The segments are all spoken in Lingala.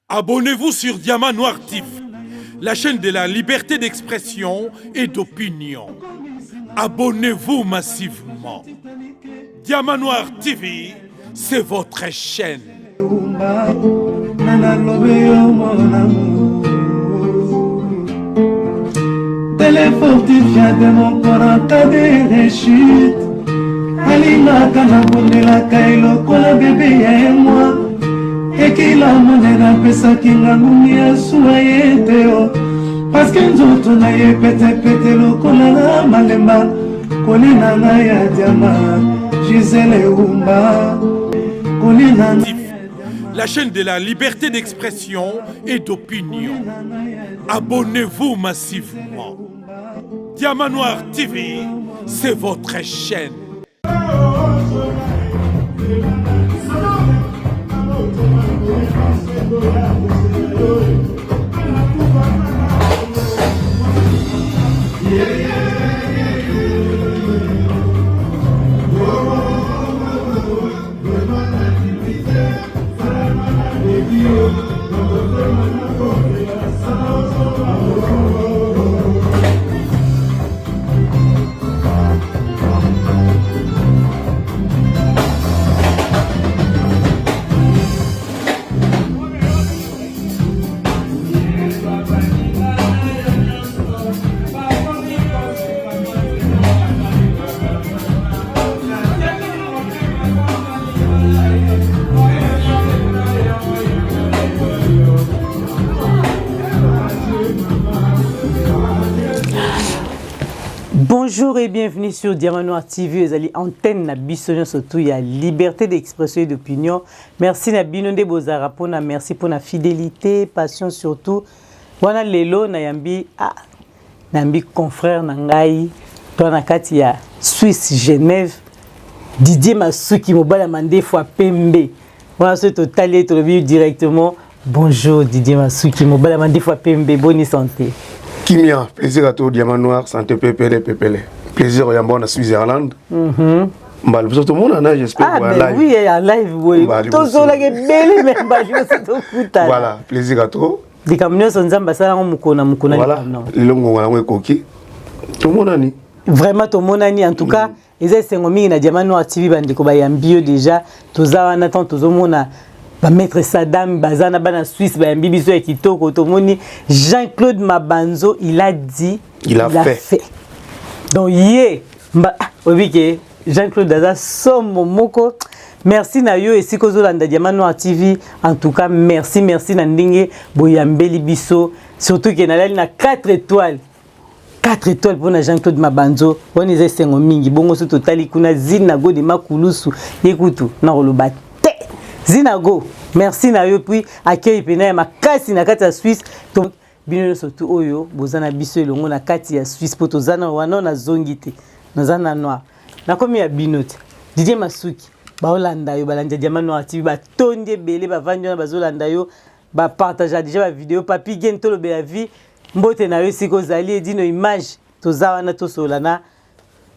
Abonnez-vous sur Diamant Noir TV, la chaîne de la liberté d'expression et d'opinion. Abonnez-vous massivement. Diamant Noir TV, c'est votre chaîne. Téléfortifiant de mon corps en cas de rechute alingaka nabondelaka ye lokola bebe ya ye mwa ekila monene apesaki nga ngungi ya suwa ye te o parceke nzoto na ye petepete lokola na malemba kolina na ya diama gisele eumba kolina na La chaîne de la liberté d'expression et d'opinion. Abonnez-vous massivement. Diamant Noir TV, c'est votre chaîne. Bonjour et bienvenue sur Diamant Noir TV, ezali antenne na biso nyonso tout ya liberté d'expression et d'opinion. Merci na bino nde bozara pona merci pona fidélité, passion surtout. Wana lelo na yambi ah nayambi confrère na ngai to na kati ya Suisse Genève Didier Masuki mobali ya mandefu ya pembe wana soki totali ye tolobi directement bonjour Didier Masuki mobali ya mandefu ya pembe boni santé kimia plaisir à toi diamant noir santé pepele pepele plaisir oyamba na Switzerland mm -hmm. mbala biso tomonana j'espère ah, ben oui ya live boye tozolaka ebele me mbala biso tokutana voilà plaisir à toi likambo nyonso nzambe asala yango mokolo na mokolo na lelo ngonga yango ekoki tomonani vraiment tomonani en tout cas eza esengo mingi na diamant noir tv bandeko bayambi yo déjà toza wana ntango tozomona bamaître sadam baza na bana suisse bayambi biso ya kitoko tomoni jean claude mabanzo il a dit il a, il a fait. fait donc ye mba ah, oyebi ke jean claude aza somo moko merci na yo esika ozolanda diamant noir tv en tout cas merci merci na ndenge boyambeli biso surtout ke nalali na 4 étoiles 4 étoiles mpona jean claude mabanzo wana eza esengo mingi bongo so totali kuna zinago de makulusu ye kutu nakoloba te zinago merci na yo puis accueil mpena ya makasi na kati ya suisse Bino nionso tout oyo boza na biso elongo na kati ya Suisse po toza na wana nazongi te naza na noir nakomi ya bino te Didier Masuki baolanda yo balandi ya Diamant Noir TV batondi ebele bavandi wana bazolanda yo bapartagea deja bavideo Papi Gen tolobela vie mbote na yo esika ozali edino image toza wana tosolola na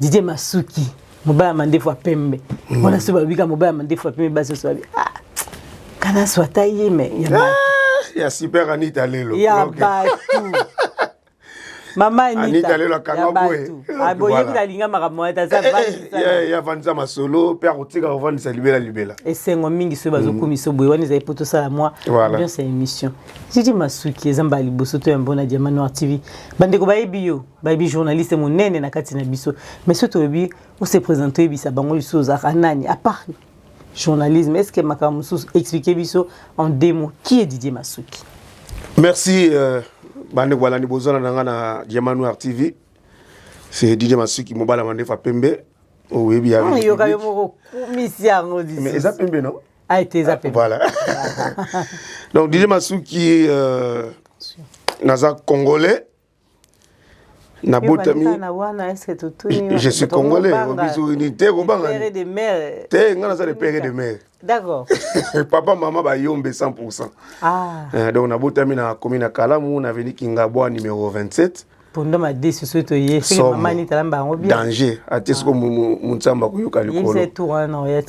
Didier Masuki mobali ya mandefu ya pembe mm. wana soki balobi ka mobali ya mandefu ya pembe basi nyonso babi ah, kana swata ye me ya ah, ya super Anita lelo ya bato mama Anita lelo akanga boye aboye ah, kuta alinga makambo wana aza eh, eh, eh, avandisa masolo mpe akotika kovandisa libela libela esengo mingi soki bazokumisa boye wana ezali mpo tosala mwa ambiance ya émission Didi Masuki eza mbala liboso to yambo na Diamant Noir TV bandeko bayebi yo bayebi journaliste monene na kati na biso mais soki tolobi ose présente oyebisa bango lisusu ozalaka nani à part journalisme est ce que makambo mosusu expliquer biso en deux mots qui est Didier Masuki merci euh, bandeko balandi bozala na nga na Diamant Noir TV c'est Didier Masuki mobala mandefa pembe oyebi ya ah, yoka yo moko kumisi yango mais eza pembe non ah ete eza pembe voilà donc Didier Masuki euh, naza congolais nabotami je suis congolais biso te kobanga te nga naza le père et de mère d'accord papa mama bayombe 100 ah. Euh, donc nabotami na commune ya kalamu na avenue kingabwa numéro 27 pondo madesu soki toye soki mama nini talamba yango bien danger ate soko ah. muntsamba akoyoka likolo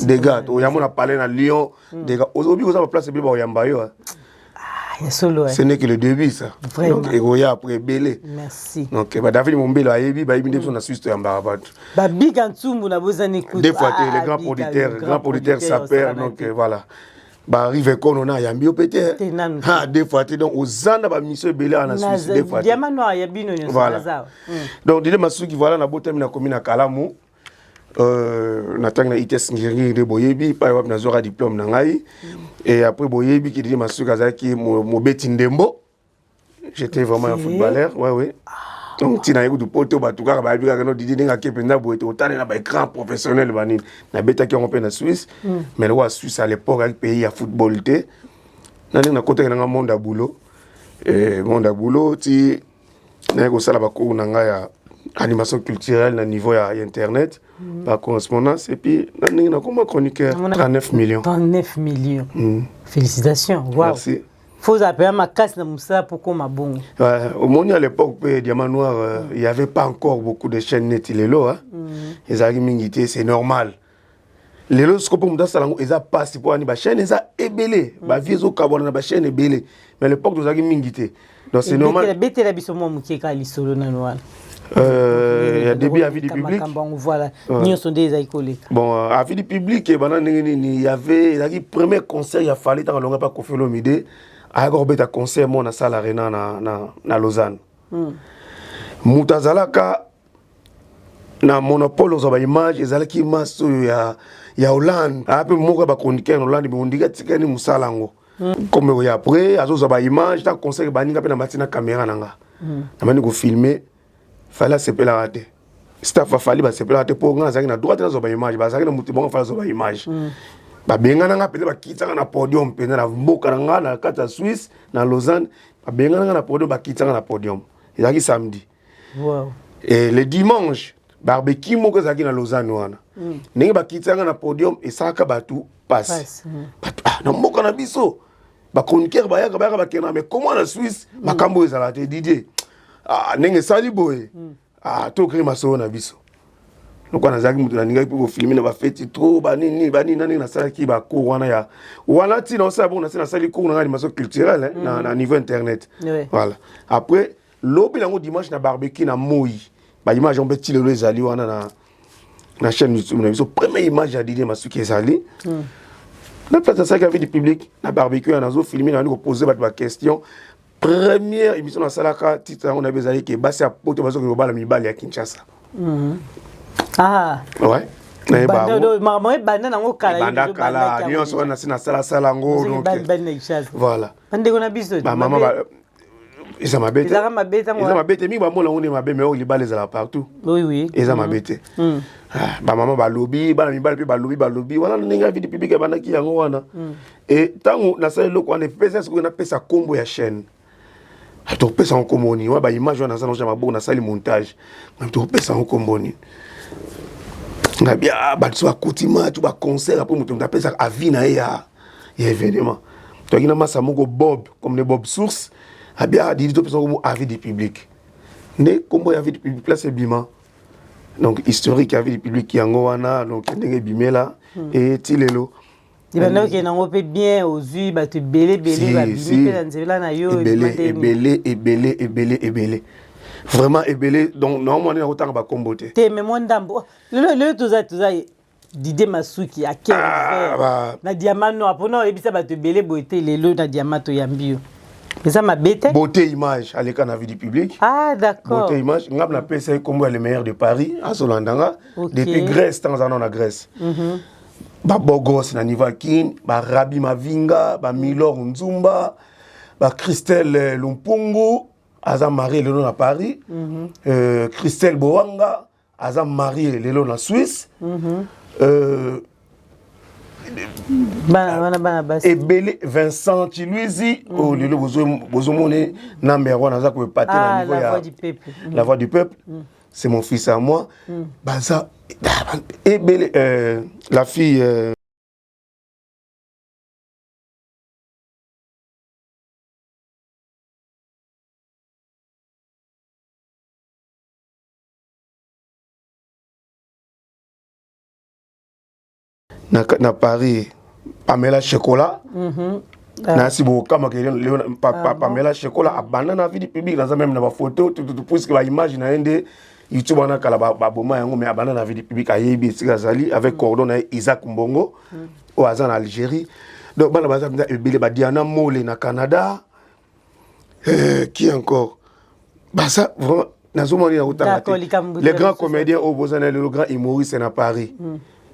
dega oyambo na palais na lyon hmm. dega obi koza baplace ebele bakoyamba yo. Ya solo, Ce n'est que le début, ça. Vraiment. Donc ekoya après ebele. Merci. Donc ba David Mombele ayebi, bayebi nde biso na Suisse toyambaka bato. Babika Ntsumbu na bozani kutu. Deux fois te, le grand producteur, grand producteur saper. Donc voilà, baarrive kono na ayambi yo pe te. Te, nanu te. Ah, deux fois te. Donc oza na bamission ebele awa na Suisse, deux fois te. Diamant Noir ya bino nyonso. Voilà. Naza. Donc Didier Masuki, voilà, nabotami, nakomi na Kalamu, natangi na ITS Ngiringiri, nde boyebi epai wapi nazwaka diplôme na ngai. Et après, boyebi ke Didier Masuki azalaki mobeti ndembo. J'étais vraiment un footballeur, ouais, ouais. Donc ntina ye kutu po te, bato kaka bayebi kaka no Didier ndenge ake mpenza boye te, otale na baécran professionnel banini. Nabetaki yango mpe na Suisse, mais lokola Suisse à l'époque ayaki pays ya football te, na ndenge nakotaki nanga monde ya boulot, monde ya boulot ti naye kosala bacours na ngai ya animation culturelle na niveau ya internet, par correspondance, et puis na ndenge nakoma chroniqueur. 39 millions. 39 millions. Félicitations, wow. Merci. Faut ozala makasi na mosala mpo koma bongo. Ouais, omoni, à l'époque mpe Diamant Noir, il y avait pas encore beaucoup de chaînes neti lelo, hein. Ezalaki mingi te, c'est normal. Lelo siko mpo moto asala yango eza mpasi, mpo wani bachaîne eza ebele, bavie ezokabwana na bachaîne ebele, mais à l'époque tozalaki mingi te, donc c'est normal. Betela biso mwa moke kaka lisolo nano wana. Ya début ya vie du public. Makambo yango, voilà, nyonso nde ezali koleka. Bon, avis du public ebanda ndenge nini? Y avait, ezalaki premier concert ya Fally ntango alonga mpa Koffi Olomide, ayaka kobeta concert mo na salle Arena na Lausanne. Moto azalaka na monopole ozwa baimage ezalaki mas oyo ya Hollande, aya mpe moko ya bachroniqueur na Hollande, mais ondiki atikani mosala yango comme oyo. Après azozwa baimage ta concert baninga mpe na mati na caméra na nga, namani kofilme Fally. Asepelaka te, staff afali basepelaka te, mpo nga nazalaki na droite nazwa baimage, bazalaki na motu bango. Fally azwa baimage, babengana nga mpenza, bakitaka na podium mpenza na mboka na nga na kati ya Suisse, na Lausanne. Babengana nga na podium, bakitaka na podium. Ezalaki samedi. Et le dimanche, barbecue moko ezalaki na Lausanne wana. Ndenge bakitisaka na podium, esalaka bato pasi. Bato, ah, na mboka na biso bachroniqueur bayaka, bayaka, bakenda, mais comment na Suisse makambo oyo ezalaka te? Didier, ah, ndenge esali boye, ah, tokri masolo na biso. Lokola nazalaki moto nalingaki mpe kofilme na bafeti trop, banini banini, na ndenge nasalaki bacours wana ya wana, ntina osala bongo, nasi nasali cours na ngai animation culturelle, hein, na niveau internet. Voilà. Après lobi nango dimanche na barbecue na moi, baimage yango mpe ti lelo ezali wana na chaîne YouTube na biso. Première image ya Didier Masuki ezali na place asalaki avis du public na barbecue wana, nazofilme, nabandi kopose bato baquestion. Première émission nasalaka, titre yango nayebi, ezali ke basi ya poto bazokende kobala mibali ya Kinshasa. Ah. Ouais, nayeba yango. Makambo ebanda nango kala. Ebanda kala nyonso wana, nasi nasalasala yango. Donc voilà. Bandeko na biso. Bamama, eza mabe te. Ezalaka mabe ntango? Eza mabe te. Mingi bamona yango nde mabe, mais oyo libala ezala partout. oui oui Eza mabe te. Ah, bamama balobi, bana mibali mpe balobi, balobi wana ndenge ya vie publique ebandaki yango wana. E ntango nasali eloko wana, epesa sikoyo napesa nkombo ya chaîne. Topesa yango nkombo nini? Wana baimage wana naza naoja maboko, nasali montage, topesa yango nkombo nini? Ngabi bato so bakoti match, baconcert, apres moto apesaka avis na ye ya événement. Toyaki na masa moko Bob, comme ne Bob Source abi adidi, topesa nkombo avis du public. Nde nkombo ya avis du public place ebima. Donc historique ya avis du public yango wana. Donc ndenge ebimela eti lelo. Ebanda okende yango mpe bien, ozwi bato ebele ebele babimi mpe na nzela na yo. Ebele, ebele, ebele, ebele, ebele, vraiment ebele. Donc naomona nde nakotanga bakombo te. Te, mais mwa ndambo. Lelo, lelo toza Didier Masuki ake na Diamant Noir mpona oyebisa bato ebele boye te. Lelo na Diamant toyambi yo, eza mabe te. Beauté Image aleka na vie du public. Ah, d'accord. Beauté Image, nga napesa ye nkombo ya le meilleur de Paris. Azolanda nga depuis Grèce, ntango aza nano na Grèce. Babogos na niveau ya Kine, barabi Mavinga, bamilor Nzumba, bachristelle Lumpungu aza marie lelo na Paris. Christelle Bowanga aza marie lelo na Suisse. Bana wana, bana basi. Ebele, Vincent Chiluizi oyo lelo bozomona nambe yango wana aza koepate na niveau la ya voix du peuple. La voix du peuple, c'est mon fils à moi. Baza ebele, la fille na Paris, Pamela Chocolat. Ah. Nasi bokamaka lelo ah, Pamela Shekola abanda na vie du public, naza même na bafoto, puisque baimage na ye nde YouTube wana kala baboma yango, mais abanda na vie du public, ayebi esika azali avec cordon na ye Isaac Mbongo oyo aza na Algérie. Donc bana baza mpenza ebele, badiana Mole na Canada, qui encore, baza vraiment, nazomona nini nakotanga te. Les grands comédiens oyo boza na lelo, grand humoriste na Paris,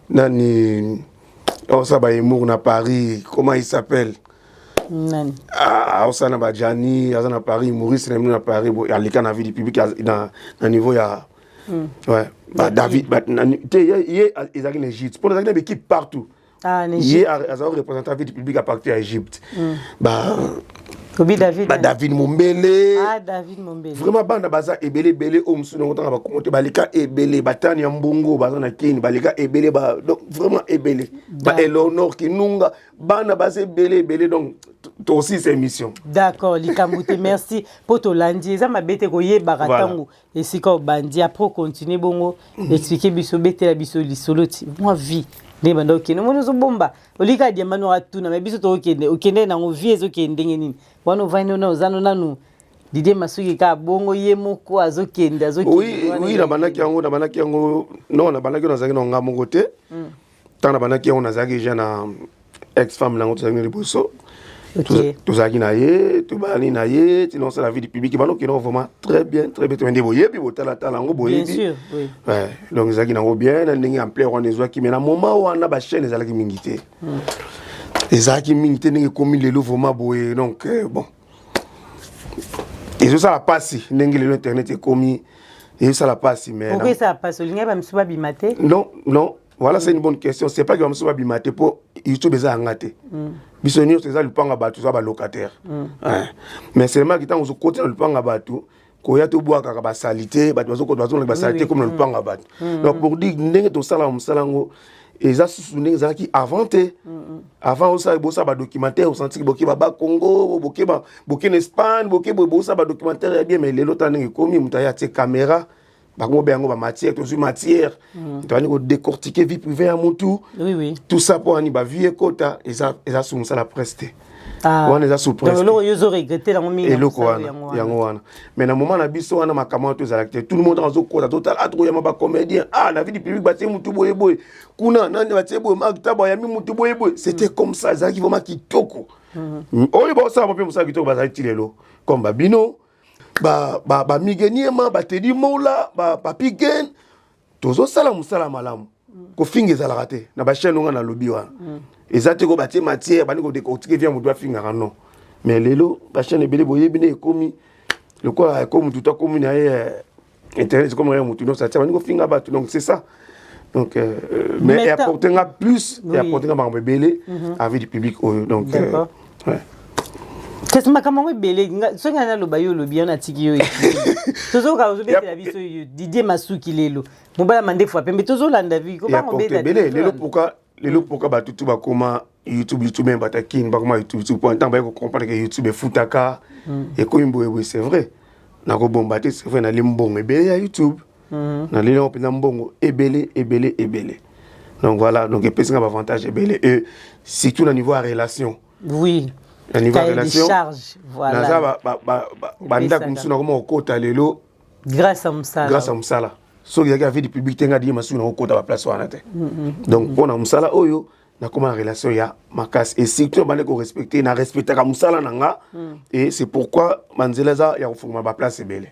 nani osala bahumour na Paris, comment il s'appelle? Nani? Ah, osala na bajani, aza na Paris, humoriste na bino na Paris, aleka na vie du public na niveau ya ouais, ba David te, ye ezalaki na Égypte, mpo ezalaki na baéquipe partout. Ah, ye azalaki représentant vie du public à partir ya Égypte, ba Obi David. Ba David Mombele. Ah, David Mombele. Vraiment bana baza ebele ebele oyo mosusu nango ntanga bakongo te, baleka ebele, batani ya mbongo baza na Kini, baleka ebele ba, donc vraiment ebele, ba Eleonore Kinunga, bana baza ebele ebele, donc tosilisa émission. D'accord, likambo te, merci mpo tolandi. Eza mabe te koyebaka ntango esika obandi, après continue bongo, explique biso, betela biso lisolo ti mwa vie ndenge banda okende. Omoni ozobomba, olika diamba no atuna, mais biso tokokende, okende nango, vie ezokende ndenge nini wana ovandi wana, ozano nanu Didier Masuki kaka bongo, ye moko azokende, azokende. Oui, nabandaki yango, nabandaki yango, non, nabandaki, nazalaki na nga moko te. Ntango nabandaki yango, nazalaki déjà na ex femme nango, tozalaki na liboso, tozalaki na ye, tobalani na ye, tina osala vie du public, bana okende vraiment très bien, très bien, nde boyebi, botalatala yango, boyebi. Donc ezalaki nango bien na ndenge ampleur wana ezwaki, mais na moment wana bachaîne ezalaki mingi te, ezalaki mingi te ndenge ekomi lelo vraiment boye. Donc bon, ezosala mpasi ndenge lelo internet ekomi, ezosala mpasi, mais Pourquoi esala mpasi? Olingai bamisu babima te? Non, non, voilà, c'est une bonne question. C'est pas que bamisu babima te, mpo YouTube eza yanga te. Biso nyonso eza lupanga bato, eza balocataire. Mais seulement ntango ozokoti na lupanga bato, koya tobwakaka basali te, bato bazolanda basali te comme na lupanga bato. Donc pour dire, ndenge tosalaka mosala yango eza susu ndenge ezalaki avant te. Avant osala, bosala badocumentaire, osantiki boke ba Congo, boke na Espagne, boke boye, bosala badocumentaire ya bien. Mais lelo, tala ndenge ekomi, moto aye atie caméra, bango be yango bamatière, tozwi matière, tobandi kodécortiquer vie privée ya mutu, tout ça mpo ani bavie ekota. Eza su mosala presse te wana, eza sous presse. Eloko yo ozoregretter yango mingi? Eloko wana, yango wana. Mais na moment na biso wana, makambo wana to ezalaki te. Tout le monde azokota, totala, a tokoyamba bacomédien, ah, na vie du public batie mutu boye boye kuna, nani batie boye, Mark Tabo ayambi mutu boye boye. C'était comme ça, ezalaki vraiment kitoko. Oyo baosala mpe mosala kitoko bazali ti lelo, comme babino, bamigeniema, batedi mola, bapapi gen, tozosala mosala malamu. Kofinga ezalaka te na bachaîne onga nalobi wana, eza te ko batie matière, bandi kodécortiquer vie ya motu, afingaka, non. Mais lelo bachaîne ebele, boyebi nde ekomi lokola ekomi, motu to akomi na ye internet, ekomi ya motu nyonso, atia, bandi kofinga bato. Donc c'est ça. Donc mais eapporte nga plus, eapporte nga makambo ebele à vie du public oyo. Donc ouais. Kasi makambo yango ebele, soki ngai naloba, yo olobi, yo natiki yo, tozokoka ozobetela biso Didier Masuki lelo, mobala mandefu ya pembe, tozolanda vi. Ebele lelo. Pourquoi lelo, pourquoi bato tu bakoma YouTube, YouTube, même bato akini bakoma YouTube, YouTube, po ntango baye kocomprendre ke YouTube efutaka, ekomi boye boye. C'est vrai, nakobomba te, c'est vrai, nali mbongo ebele ya YouTube, naleli yango mpenza, mbongo ebele ebele ebele. Donc voilà, donc epesi nga baavantage ebele, et surtout na niveau ya relation. Na niveau ya relation charge, voilà. Naza bandako mosusu nakoma kokota lelo grâce à mosala. Grâce à mosala. Soki ezalaki ya vie du public te, nga Didier Masuki nakokota baplace wana te. Donc mpo na mosala oyo, nakoma na relation ya makasi, et surtout nabandi korespecte, na respectaka mosala na nga, et c'est pourquoi banzela eza ya kofungama, baplace ebele.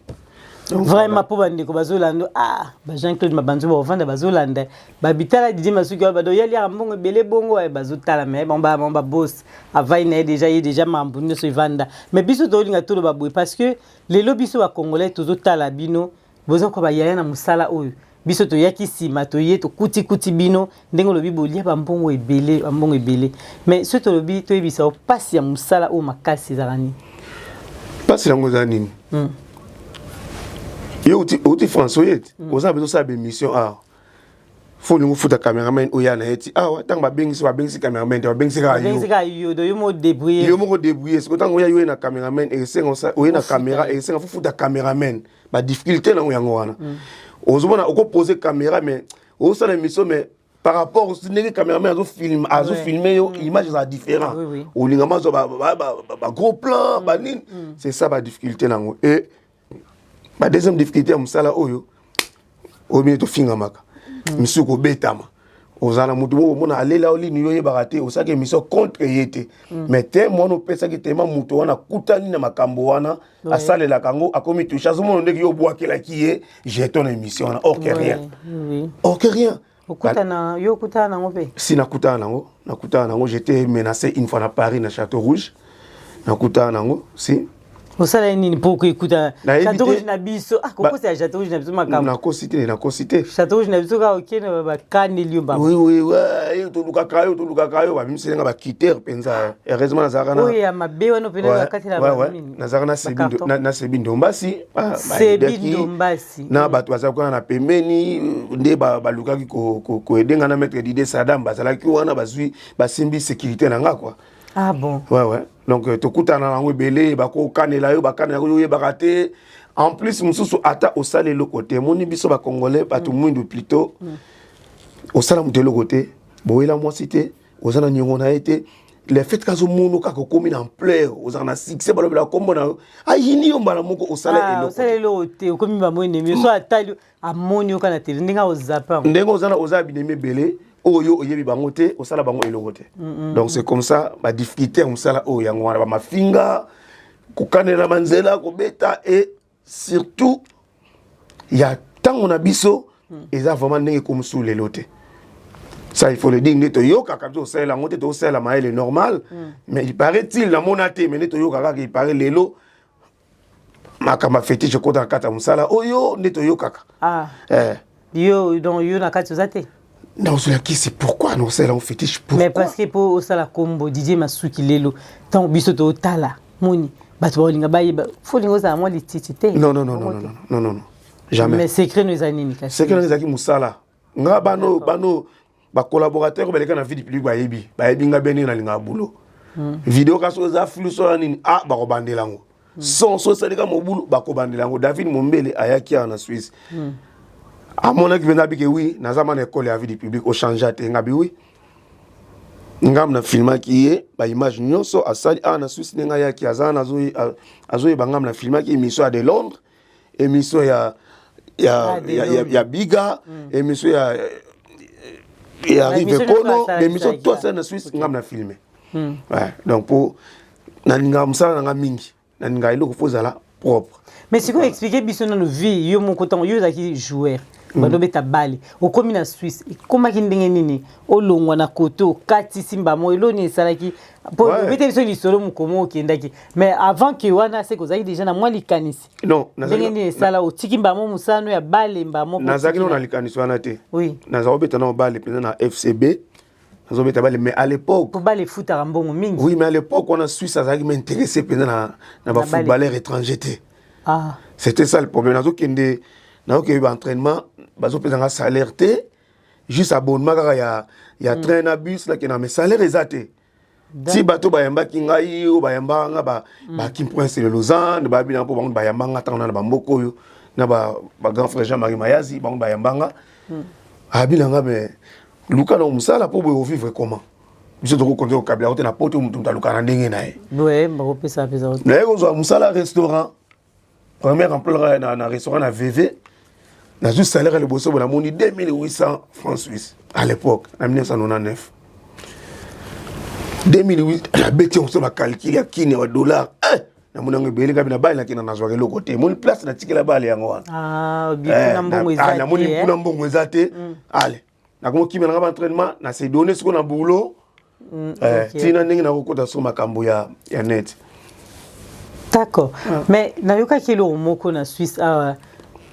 Vraiment, mpo bandeko bazolanda, ah, ba Jean Claude Mabanzo bavanda, bazolanda, babitala Didier Masuki oyo bado yaliaka mbongo ebele bongo, bazotala, mais bango bango babos avai na ye déjà, ye déjà mambo nyonso evanda. Mais biso tolinga toloba boye, parce que lelo biso bacongolais tozotala bino, boza kwa bayaya na mosala oyo. Biso toyaki nsima, toye tokutikuti bino ndenge olobi bolia bambongo ebele, bambongo ebele. Mais soki tolobi, toyebisa yo, mpasi ya mosala oyo makasi ezalaka nini? Mpasi yango eza nini? Yo outi France, oye ti oza na besoin osala bémission awa, fo olingi ofuta cameraman oya na ye ti awa. Ntango babengisi, babengisi cameraman te, babengisi kaka yo. Yo moko débrouille. Yo moko débrouille. Siko ntango oya, yo oye na cameraman, esenga oye na caméra, esenga fo futa cameraman. Badifficulté nango yango wana. Ozomona okopose caméra, mais osala émission, mais Par rapport ndenge cameraman azofilme, azofilme yo, image ezala différent. Olinga mazwa bagros plan, banini. C'est ça badifficulté nango. Et ba deuxième difficulté ya mosala oyo, oyo bino tofingamaka, misusu kobetama. Ozala na motu moko, omona alela olini, yo oyebaka te, osalaki émission contre ye te, mais te mwana opesaki tema, moto wana akutani na makambo wana, asalelaka yango, akomi touché, azomona ndenge yo obwakelaki ye jeton na émission wana, or que rien, or que rien. Okutana, yo okutana nango mpe? Si, nakutana nango, nakutana nango. J'étais menacé une fois na Paris, na Château Rouge, nakutana nango, si. Osala ye nini mpo koekuta Château Rouge na biso? Ah, kokosa ya Château Rouge na biso makambo. Nakosi te, nakosi te. Château Rouge na biso kaka okende, bakaneli yo bango. Oui, tolukaka yo, tolukaka yo, babimiselenga baquitter mpenza. Heureusement nazalaka na oyo ya mabe wana mpena kati na nazalaka na Sebi Ndombasi. Sebi Ndombasi. Na bato bazalaki wana na pembeni nde balukaki koaider nga na maître Dide Sadam, bazalaki wana, bazwi, basimbi sécurité na nga quoi. Ah bon? Ouais, donc tokutana nango ebele, bakokanela yo, bakanela yo, oyebaka te. En plus mosusu ata osala eloko te, emoni biso bacongolais, bato mwindu plutôt, osala moto eloko te, boyela mwasi te, oza na niongo na ye te, le fait kazomona kaka okomi na ampleur, ozala na succès, balobela kombo na yo, ayini yo mbala moko. Osala eloko eloko te, okomi bamo ennemi. So atali, amoni yo kaka na tele, ndenge ozapa. Ndenge oza na, oza binemi ebele oyo oyebi bango te, osala bango eloko te. Donc c'est comme ça, badifficulté ya mosala oyo yango wana: bamafinga, kokanela banzela, kobeta. Et surtout ya ntango na biso eza vraiment ndenge ekomi lelo te, ça il faut le dire. Nde toyokaka biso tosalela yango te, tosalela mayele normal, mais il paraît-il, namona te, mais nde toyokaka kaka, il paraît lelo makambo ya fétiche ekota na kati ya mosala oyo, nde toyokaka. Ah. Eh. Yo donc, yo na kati oza te? Naozwela kisi, pourquoi naosala yango fétiche? Pourquoi? Mais parce que mpo osala kombo Didier Masuki lelo, ntango biso totala moni bato baolinga bayeba, fo olinga ozala mwa lititi te. Non, non, non, non, non, non, non, non, jamais. Mais secret no eza nini kasi? Secret no ezalaki mosala nga. Bano bacollaborateur baleka na vie du public bayebi, bayebi nga bien ndenge nalingaka boulot. Video kasi oza flou, so ya nini, ah, bakobandela yango. Son so esalika mobulu, bakobandela yango. David Mombele ayaki awa na Suisse, amonaki mpenza abike wi, naza mana ekole ya vie du public, ochange te. Nga bi wi, ngambo na filmaki ye, baimage nyonso asali awa na Suisse. Ndenge ayaki, aza wana, azoyeba ngambo na filmaki émission ya de Londres, émission ya Ah, de ya, ya Biga, émission ya Rive Kono, émission to asali na Suisse, ngambo na filme. Ouais, donc po nalingaka mosala na nga mingi, nalingaka eloko fo ozala propre. Mais sikoyo explique biso nano vie yo moko, ntango yo ozalaki joueur, bando obeta bale, okomi na Suisse, ekomaki ndenge nini? Olongwa na kote, okatisi mbamo, elo nini esalaki po obete biso lisolo mokomo okendaki? Mais avant ke wana, seke ozalaki déjà na mwa likanisi? Non. Ndenge nini esala otiki mbamo mosano ya bale mbamo? Nazalaki nano na likanisi wana te. Nazala kobeta nano bale mpenza na FCB, nazobeta bale, mais à l'époque po bale efutaka mbongo mingi. Oui, mais à l'époque wana, Suisse azalaki ma intéressé mpenza na bafootballeur étranger te. Ah. C'était ça le problème. Nazokende, nazokende baentraînement, bazopesanga salaire te, juste abonnement kaka ya train na bus nakenda, mais salaire eza te. Ti bato bayambaki ngai, oyo bayambaka nga, bakim Prince de Lausanne, babina mpo bango bayamba nga ntango na bamboka oyo na bagrand frère Jean Marie Mayazi, bango bayamba nga, abina nga, mais luka na mosala mpo boye ovivre comment? Biso tokokonte kokabila yango te na poto, motu aluka na ndenge na ye. Bakopesa mpenza. Naye kozwa mosala restaurant, premier emploi na restaurant na VV. Nazwi salaire ya liboso boye, namoni 2800 francs suisse à l'époque, na 1999. 2008, nabeti yango so bacalcul ya kini ya badollar, namoni yango ebele. Ngabi na bale nakenda, nazwaka eloko te. Emoni place natikela bale yango wana. Namoni mpuna mbongo eza te. Ale nakomi nanga baentraînement, na se donne sikoyo na boulot, ntina ndenge nakokota so makambo ya net. D'accord, mais nayokaki eloko moko na Suisse awa,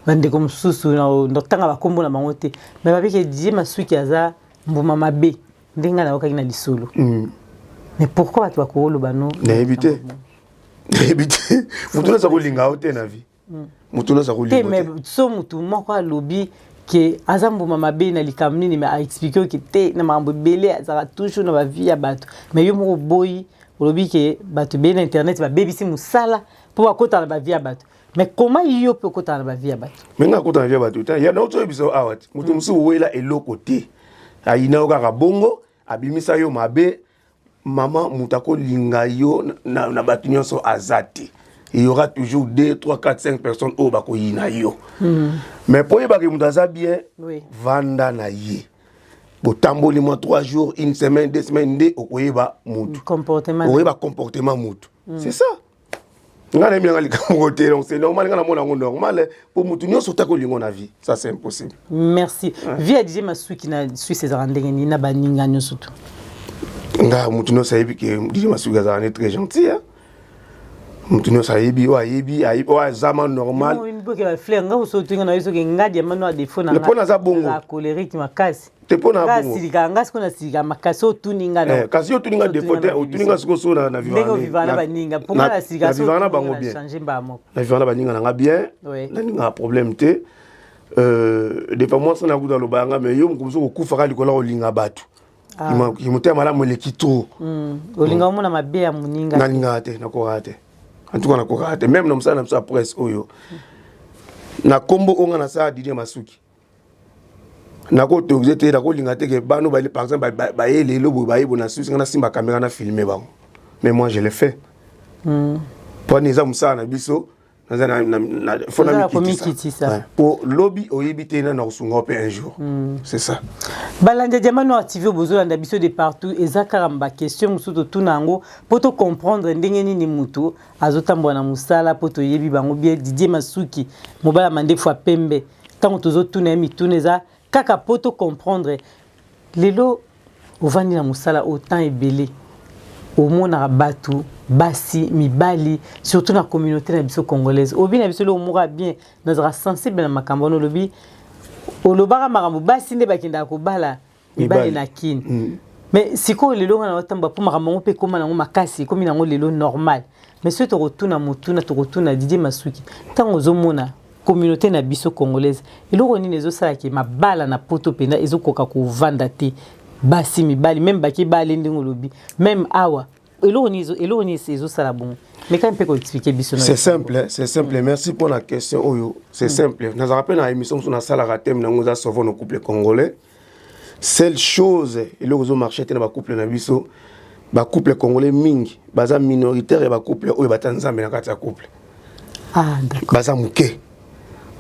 bandeko mosusu, ntanga bakombo na bango te, mais babiki Didier Masuki aza mbuma mabe, ndenge ngai nayokaki na lisolo. Mais pourquoi bato bakoloba no? Nayebi te, nayebi te. Motu naza kolinga yo te na vie, motu naza kolinga te. Mais so motu moko alobi ke aza mbuma mabe na likambo nini, mais aexplique oke te na makambo ebele, azalaka toujours na bavie ya bato. Mais yo moko oboyi, olobi ke bato ebele na internet babebisi mosala mpo bakotala na bavie ya bato. Mais comment yo mpe okotala na bavie ya bato? Me nga akota na vie ya bato te. Ya nauti oyebisa awa ti moto mosusu owela eloko te. Ayina yo kaka bongo, abimisa yo mabe. Mama, moto akolinga yo na bato nyonso aza te. Il y aura toujours 2 3 4 5 personnes oyo bakoyina yo. Mais mpo oyebaka moto aza bien, vanda na ye, botamboli mwa 3 jours, une semaine, 2 semaines, nde okoyeba mutu. Comportement. Okoyeba comportement mutu. C'est ça. Ngai nayebi nanga likambo te, donc c'est normal. Ngai namona yango normal, mpo mutu nyonso otaki olingo na vie, ça c'est impossible. Merci. Vie ya DJ Masuki na Suisse ezalaka ndenge nini na baninga nyonso tu? Nga, mutu nyonso ayebi ke DJ Masuki azalaka ne très gentil, hein? Mutu nyonso ayebi, oyo ayebi, ayebi oyo aza ma normal. Boke bafleur nga koso otunga na yo soki nga diamant noir, défaut na Mpo naza bongo. Nga colérique makasi. Te, mpo na Nga bongo. Asilikaka nga, sikoyo nasilikaka makasi. Otuni nga na Eh, kasi yo otuni nga défaut te, otuni nga sikoyo so na ndenge ovivaka na baninga. Mpo nga nasilikaka. Na vivaka na bango bien. Change mbala moko. Na vivaka na baninga na nga bien. Nalingaka problème te. Des fois mwasi nakuta aloba yanga, mais yo mokomoso kokufaka likolo ya kolinga bato. Motema malamu eleki trop. Olinga omona mabe ya moninga. Nalingaka te, nakokaka te. En tout cas nakokaka te. Même na mosala na biso ya presse oyo, na nkombo oyo nga nasala, Didier Masuki, nakoautoriser te, nakolinga te ke bano, par exemple, baye lelo boye, baye boye na susi, nga nasimba caméra na filme bango. Mais moi je le fais mpo ani eza mosala na biso. Naza faut Oza na namikitisa. Komikitisa. Po lobi oyebi te nani akosunga yo mpe un jour, c'est ça. Balandi ya Diamant Noir TV, bozolanda biso de partout. Eza kaka baquestion mosusu totuna yango mpo tocomprendre ndenge nini motu azotambola na mosala, mpo toyebi bango bien. Didier Masuki, mobali ya mandefu ya pembe, ntango tozotuna ye mituna, eza kaka mpo tocomprendre. Lelo ovandi na mosala oyo temps ebele, omonaka bato, basi, mibali, surtout na communauté na biso congolaise. Obi na biso eloko moko ya bien, nazalaka sensible na makambo wana. Olobi, olobaka makambo basi nde bakendaka kobala mibali Mibali. na Kini. Mais sikoyo lelo nga na otambola, mpo makambo yango mpe ekóma nango makasi, ekómi nango lelo normal. Mais soki tokotuna motuna, tokotuna Didier Masuki: ntango ozomona communauté na biso congolaise, eloko nini ezosalaki mabala na Poto mpenza ezokoka kovanda te? Basi, mibali, même baki bale, ndenge olobi, même awa, eloko nini ezosala bongo? Mekani mpe koexpliquer biso. C'est simple, c'est simple. Merci pour la question oyo. C'est simple. Nazalaka mpe na émission mosusu nasalaka, thème nango eza "Sauvons nos couples congolais". Seule chose, eloko ezomarche te na bacouple na biso, bacouple congolais mingi baza minoritaire ya bacouple oyo batia Nzambe na kati ya couple. Ah, d'accord. Baza moke,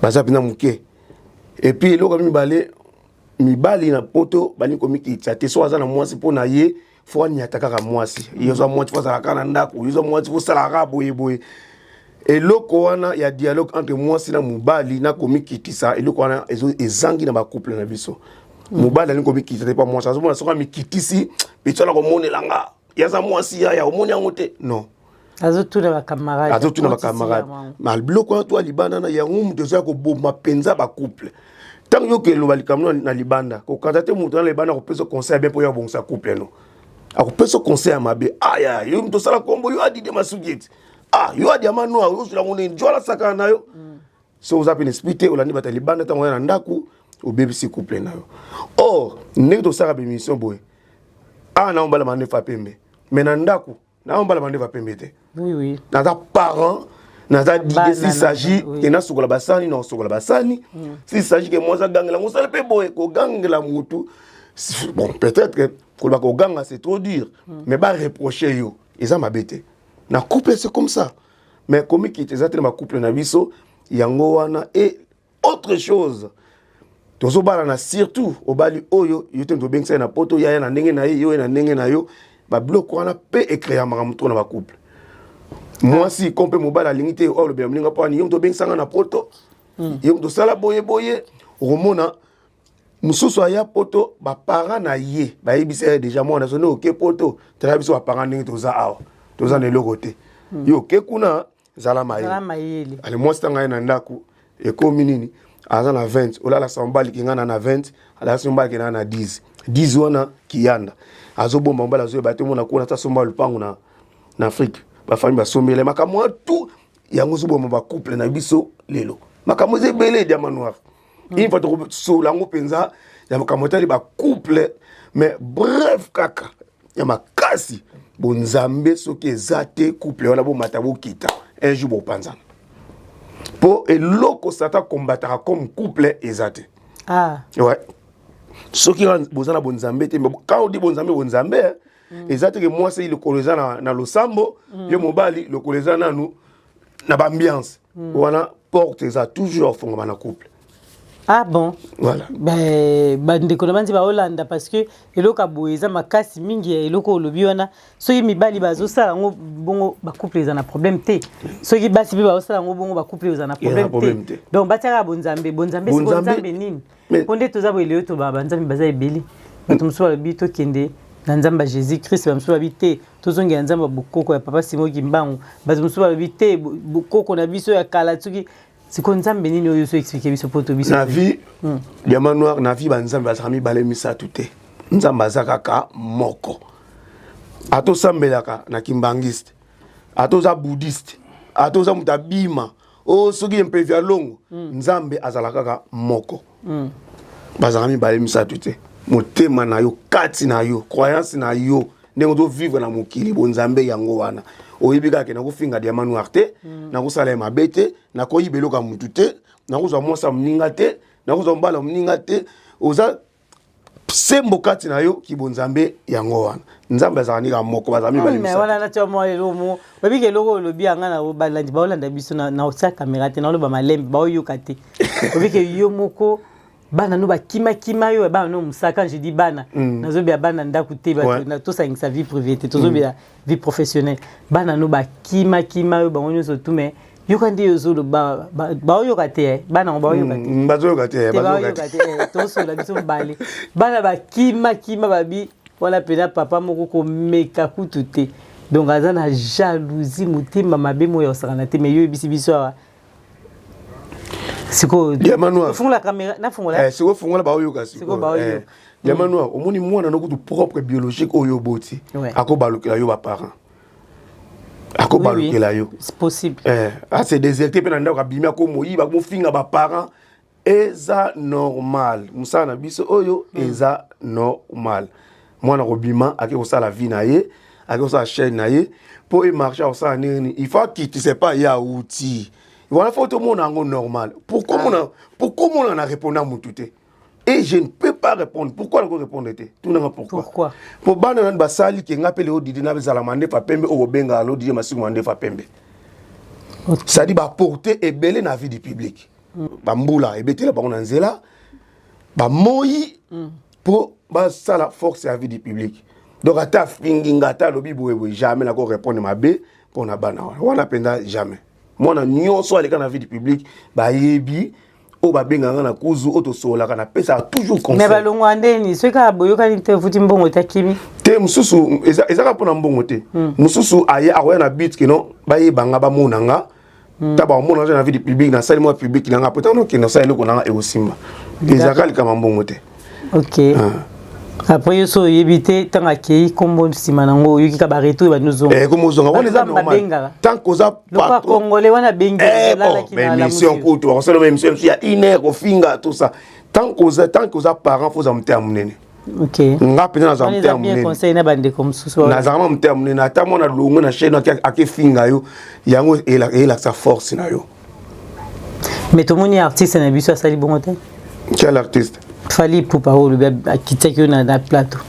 baza mpenza moke. Et puis eloko ya mibale, mibali na Poto balingi komikitisa te. So aza na mwasi, mpo na ye faut aniata kaka mwasi. Ye ozwa mwasi, faut azala kaka na ndako. Ye ozwa mwasi, faut osalaka kaka boyeboye. Eloko wana ya dialogue entre mwasi na mobali na komikitisa, eloko wana ezangi na bacouple na biso. Mobali alingi komikitisa te, mpa mwasi azomona soki amikitisi, petit wana komonela nga yaza mwasi yaya, omoni yango te, non. Azotuna bacamarade. Azotuna bacamarade. Ma biloko wana to ya libanda na yango, moto ezoya koboma mpenza bacouple. Ntango yo keloba likambo na libanda, kokata te. Moto na libanda akopesa conseil ya bien mpo yo abongisa couple? No, akopesa conseil ya mabe. Aya yo moto osala kombo yo adide Masuki eti ah, yo adiamant noir, ozwela ngo nini? Jo alasakana na yo. So oza mpe na esprit te, olandi bato ya libanda. Ntango oya na ndako, obebisi couple na yo. Or ndenge tosalaka bémission boye awa, na ombala mandefu ya pembe, mais na ndako na ombala mandefu ya pembe te. Naza parent, naza Didier. S'il s'agit ke nasokola basani, nakosokola basani. S'il s'agit ke mwasi agangela, mosala mpe boye, kogangela motu, bon, peut-être que koloba koganga c'est trop dur, mais bareproche yo eza mabe te. Na couple c'est comme ça, mais komikita eza te na bacouple na biso. Yango wana. Et autre chose, tozobalana, surtout obali oyo yo te, tobengisa ye na Poto, yaya na ndenge na ye, yo ye na ndenge na yo. Babiloko wana mpe ecréamaka moto na bacouple. Mwasi ko mpe mobali alingi te oyo alobela moninga mpo ani yo moto obengisanga na Poto, yo moto osala boye boye. Okomona mosusu aya Poto, baparent na ye bayebisa ye déjà: "Mwana, so nde oke Poto, tala biso baparent ndenge toza awa, toza na eloko te. Yo oke kuna, zala mayele." Ale mwasi ntango aye na ndako, ekomi nini? Aza na 20, olalasa mobali kinga na 20, alalasi mobali kinga na 10 10 wana kiyanda azobomba, mobali azoyeba te. Omona kuna ta somba lupango na Afrique, bafamille basombela makambo wana tout. Yango ozoboma bacouple na biso lelo. Makambo eza ebele, diamant noir. Une fois tokosola yango mpenza ya makambo etali bacouple. Mais bref, kaka ya makasi, bonzambe soki eza te, couple wana bomata bokita, un jour bopanzana, mpo eloko Satan kombataka comme couple eza te. Ouais. Soki boza na bonzambe te, quand on dit bonzambe, bonzambe eza te ke mwasi lokolo eza na losambo, yo mobali lokolo eza nanu na baambiance wana, porte eza toujours afongama na couple. Ah bon? Voilà. Bandeko na bandi baolanda, parce que eloko ya boye eza makasi mingi. Ya eloko olobi wana, soki mibali bazosala yango bongo, bacouple eza na problème te. Soki basi mpe bazosala yango bongo, bacouple eza na problème te. Donc batiaka bonzambe, bonzambe siko nzambe nini? Mpo nde toza boye lelo, toba banzambe baza ebele. Bato mosusu balobi tokende na nzambe ya Jésus Christ, bamosusu balobi te, tozongela nzambe ya bokoko ya papa Simo Kimbangu, bato mosusu balobi te, bokoko na biso ya kala. Soki sikoyo nzambe nini oyo so explique biso mpo to biso? Na vie, Diamant Noir, na vie banzambe bazalaka mibale, misato te. Nzambe aza kaka moko. Ata osambelaka na kimbangiste, ata oza bouddhiste, ata oza moto abima o soki mpevi ya longo, Nzambe azala kaka moko. Bazalaka mibale, misato te. Motema na yo, kati na yo, croyance na yo, ndenge ozovivre na mokili, bonzambe yango wana. Oyebi kaka ke nakofinga Diamant Noir te, nakosala ye mabe te, nakoyiba eloko ya mutu te, nakozwa mwasi ya moninga te, nakozwa mobali ya moninga te. Oza sembo kati na yo, kibonzambe yango wana. Nzambe azalaka ndenge moko, bazala mibale. Mais wana natia mwa eloko mo oyebi ke eloko olobi yanga na balandi baolanda biso na otia caméra te, naoloba malembe, baoyoka te. Oyebi ke yo moko bana no bakimakima yo, bana no mosaka. Je dis bana, nazobela bana ndako te, tosangisa vie privée te, tozobela vie professionnelle. Bana no bakimakima yo bango nyonso tu, mais yoka nde ozoloba, baoyoka te. Bana yango baoyoka te. Bazoyoka te. Baoyoka te. Tosola biso mibale. Bana bakimakima, babi wana mpena papa moko komeka kutu te. Donc aza na jalousie, motema mabe moyo osakana te. Mais yo oyebisi biso awa sikoyo. Diamant Noir. Fungola caméra, nafungola. Eh, sikoyo fungola, baoyoka sikoyo. Eh, Diamant Noir, omoni mwana no kutu propre biologique oyo oboti akobalukela yo baparent, akobalukela yo. C'est possible. Eh, ase déserté mpe na ndako, abimi, akomoyiba, akomofinga baparent. Eza normal, mosala na biso oyo. Eza normal. Mwana kobima, ake kosala vie na ye, ake kosala chaîne na ye mpo emarche. Akosala ndenge nini? Il faut akitisa epai ye awuti wana. Faut tomona yango normal. Pourquoi mona, pourquoi mona na répondre mutu te et je ne peux pas répondre? Pourquoi nako répondre te? Tunanga pourquoi. Pourquoi? Po bana nani basali ke nga mpe lelo Didi nazala mandefa pembe oyo obengaka lo Didi Masiku mandefa pembe, c'est-à-dire baporte ebele na vie du public, bambula ebetela bango na nzela, bamoi mpo basala force ya vie du public. Donc ata afingi nga, ata alobi boyeboye, jamais nako répondre mabe mpo na bana wana. Wana mpenza jamais. Mwana nyonso aleka na vie du public bayebi oyo babengaka na kuzu, oyo tosololaka, napesaka toujours conseil. Mais balongwa ndeni soki kaka boyokani te, ofuti mbongo te, akimi? Te, mosusu ezaka mpona mbongo te. Mosusu aye, akoya na but keno bayeba nga, bamona nga. Ta bamona nga na vie du public, nasali mwa public na nga, po ntango nokende osala eloko na nga, ekosimba. Ezalaka likama mbongo te. Ok, après yo so oyebi te ntango akei, nkombo nsima nango oyoki ka baretour ebandi ozonga. Kombo ozonga wana eza normal tant qu'oza patron congolais wana abengi. Émission kutu bakosala émission mosusu ya une heure kofinga, tout ça. Tant qu'oza parent, faut oza motema monene. Nga mpenza nazala motema monene. Conseil na bandeko mosusu. Nazalaka motema monene. Ata mwana longwe na chaîne, akefinga yo, yango eyelakisa force na yo. Mais tomoni artiste na biso asali bongo te. Quel artiste? Fally Ipupa oyo olobi akitiaki yo na plateau.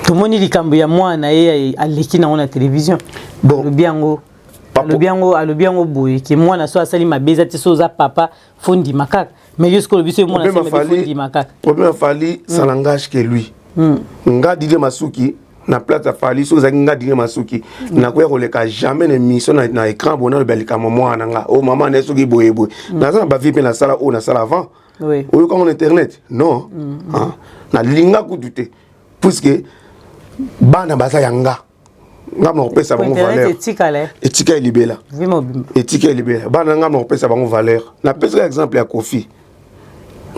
Tomoni likambo ya mwana ye aleki nango na télévision, alobi yango, alobi yango, alobi yango boye ke mwana so asali mabe eza te, so oza papa faut ndima kaka. Mais yo sikoyo olobi so mwana asali mabe, faut ndima kaka. Problème ya Fally, ça n'engage que lui. Nga Didier Masuki, na place ya Fally, soki ezalaki nga Didier Masuki, nakoya koleka jamais na émission na écran boye naloba likambo mwana na nga o mama na ye soki boye boye. Naza na bavie mpe nasala oyo nasala avant. Oyokango na internet non. Nalinga kutu te, puisque bana baza ya nga, nga na kopesa bango valeur. Etika elibela, etika elibela. Bana nga na kopesa bango valeur. Napesaka exemple ya Kofi.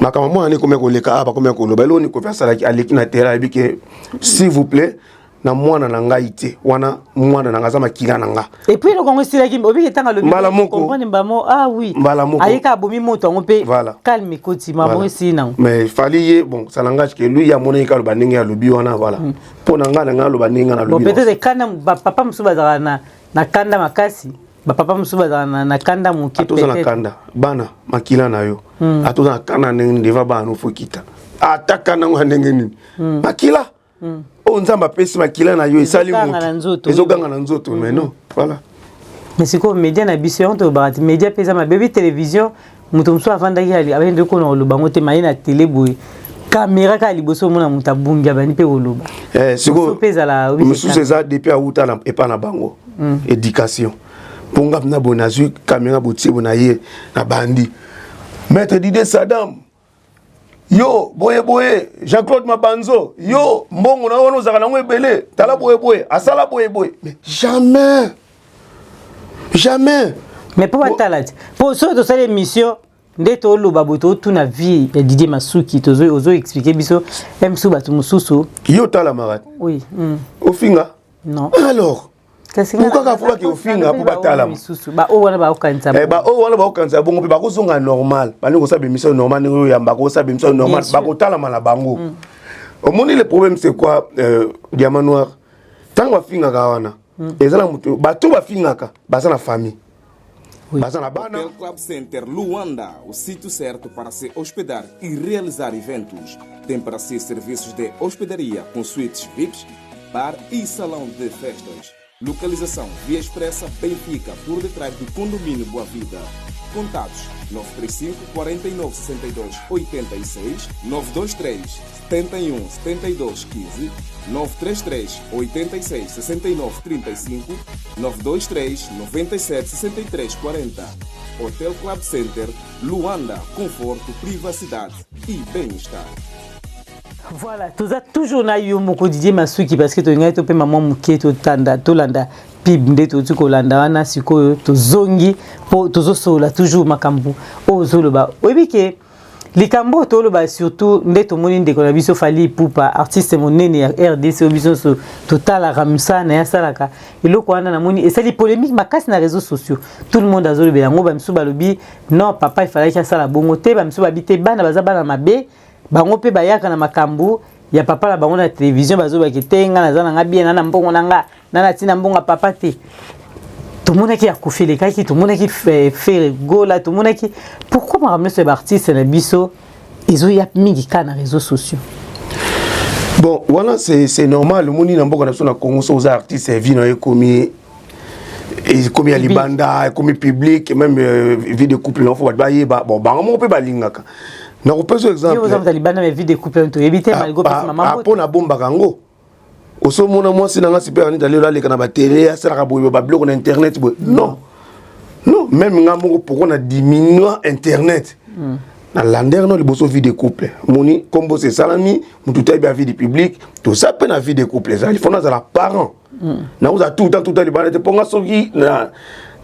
Makambo mwana ekomi koleka awa, bakomi koloba eloko nini Kofi asalaki. Aleki na terrain, ayebi ke s'il vous plaît na mwana na ngai te, wana mwana na ngai aza makila na nga. Et puis eloko yango esilaki, obiki ntango alobi. Mbala moko. Comprendre mbamo, ah oui. Mbala moko. Ayeka abomi moto yango mpe. Voilà. Calme ekoti, mamo esili nango. Mais Fally ye, bon, ça n'engage que lui. Ya monaki aloba ndenge alobi wana, voilà. Mpo na ngai aloba ndenge nalobi. Bon, peut-être kanda, papa mosusu bazalaka na kanda makasi. Bapapa mosusu bazala na kanda moke. Ata oza na kanda, bana makila na yo. Ata oza na kanda ndenge nini, devant bana no fo kita. Ata kanda ngo ya ndenge nini, makila oyo Nzambe apesi, makila na yo esali motu, ezoganga na nzoto. Mais non, voilà. Mais sikoyo média na biso yango tolobaka ti média mpe eza mabe. Oyebi, télévision, moto mosusu avandaki, abandi kona koloba ngo te, maye na télé boye, caméra kaka liboso, omona moto abungi, abandi mpe koloba. Sikoyo mpe ezala mosusu eza depuis awuta epa na bango, éducation. Mpo nga mpena boye nazwi caméra, botie boye na ye, na bandi maître Dide Sadam, yo boye boye, Jean-Claude Mabanzo, yo mbongo na wana ozalaka nango ebele, tala boye boye, asala boye boye, mais jamais, jamais. Mais mpo batala ti mpo soki tosali émission nde toloba boye, totuna vie ya Didier Masuki, ozo expliquer biso mosusu, bato mosusu. Yo otalamaka? Oui. Ofinga? Non. Alors pourquoi kaka fo bake ofinga mpo batalama? Baoyo wana baokanisa. Baoyo wana baokanisa bongo mpe bakozonga normal, balingi kosala bémission normal ndenge oyo yamba kosala bémission normal, bakotalama na bango. Omoni, le problème c'est quoi, Diamant Noir? Ntango bafingaka wana, eza na moto, bato bafingaka baza na famille. Oui. Baza na bana. Hotel Club Center Luanda, o sítio certo para se hospedar e realizar eventos. Tem para si serviços de hospedaria com suítes VIPs, bar e salão de festas. Localização: Via Expressa Benfica, por detrás do condomínio Boa Vida. Contatos: 935 49 62 86, 923 71 72 15, 933 86 69 35, 923 97 63 40. Hotel Club Center, Luanda, conforto, privacidade e bem-estar. Voilà, toza toujours na yo moko Didier Masuki, parce que tolingai topema mwa moke, totanda, tolanda pub nde toti kolanda wana. Sikoyo tozongi mpo tozosolola toujours makambo oyo ozoloba. Oyebi ke likambo oyo toloba, surtout nde tomoni ndeko na biso Fally Ipupa, artiste monene ya RDC oyo biso nyonso totalaka mosala na ye, asalaka eloko wana, namoni esali polémique makasi na réseaux sociaux. Tout le monde azolobela yango. Bamisusu balobi non, papa efalaki asala bongo te. Bamisusu babi te, bana baza bana mabe, bango mpe bayaka na makambo ya papa na bango na télévision, bazobaki te, nga naza na nga bien, na na mbongo na nga, na na ntina mbongo ya papa te. Tomonaki ya Kofi elekaki, tomonaki Ferre Gola, tomonaki. Pourquoi makambo nyonso ya baartiste na biso ezoya mingi kaka na réseaux sociaux? Bon, wana c'est normal. Omoni, na mboka na biso na Congo, so oza artiste, vie na yo ekomi ya libanda, ekomi public. Même vie de couple na fo bato bayeba. Bon, bango moko mpe balingaka. Nakopesa exemple. Libanda, mais vie de couple toyebi te, malgré opesi mama. Mpo nabombaka yango. Osomona mwasi na nga super Anita lelo aleka na batele, asalaka boye, babiloko na internet boye? Non, non. Même nga moko, pourquoi na diminua internet? Na lander no liboso vie de couple, moni kombo se esalami, motu tayebi ya vie de public. Toza mpe na vie de couple, ezali fo nazala parent, nakozala tout le temps, tout le temps libanda te. Mpo nga soki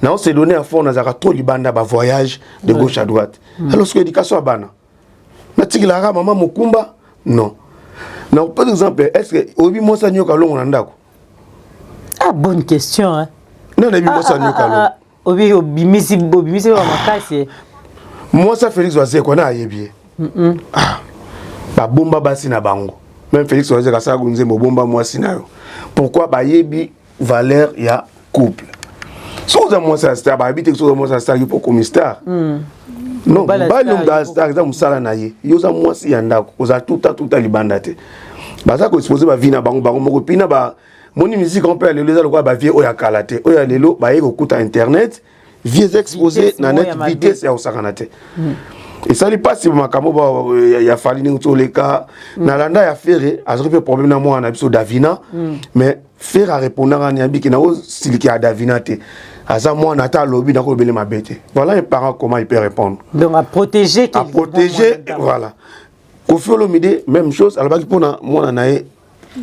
nao se donner à fond, nazalaka trop libanda, bavoyage de gauche à droite. Alors soki éducation ya bana, natikelaka mama mokumba? Non. Na par exemple, est ce que oyebi mwasi anyoka longo na ndako? Ah, bonne question, hein. Non, nayebi mwasi anyoka longo. Obi obimisi ba makasi. Mwasi ya Félix Wazekwa na ayebi ye. Ah, babomba basi na bango. Même Félix Wazekwa asalaka nzembo "Bomba mwasi na yo". Pourquoi? Bayebi valeur ya couple. Soki oza mwasi ya star, bayebi te. Soki oza mwasi ya star, yo mpo okomi star? Non, mobali oyo aza star, eza mosala na ye. Yo oza mwasi ya ndako, ozala tuta tuta libanda te. Baza koexposer bavie na bango bango moko. Mpina bamoni musique mpe ya lelo eza lokola bavie oyo ya kala te. Oyo ya lelo baye kokuta internet, vie eza exposé na net, vitesse ya kosakana te. Esali mpasi makambo ya Fally ndenge toleka. Nalanda ya Ferre, azwaki mpe problème na mwana na biso Davina, mais Ferre arépondaka ni abiki na osiliki ya Davina te, aza mwana, ata alobi nakolobele mabe te. Voilà un parent, comment il peut répondre. Donc à protéger. À protéger, voilà. Kofi Olomide, même chose, alobaki mpona mwana na ye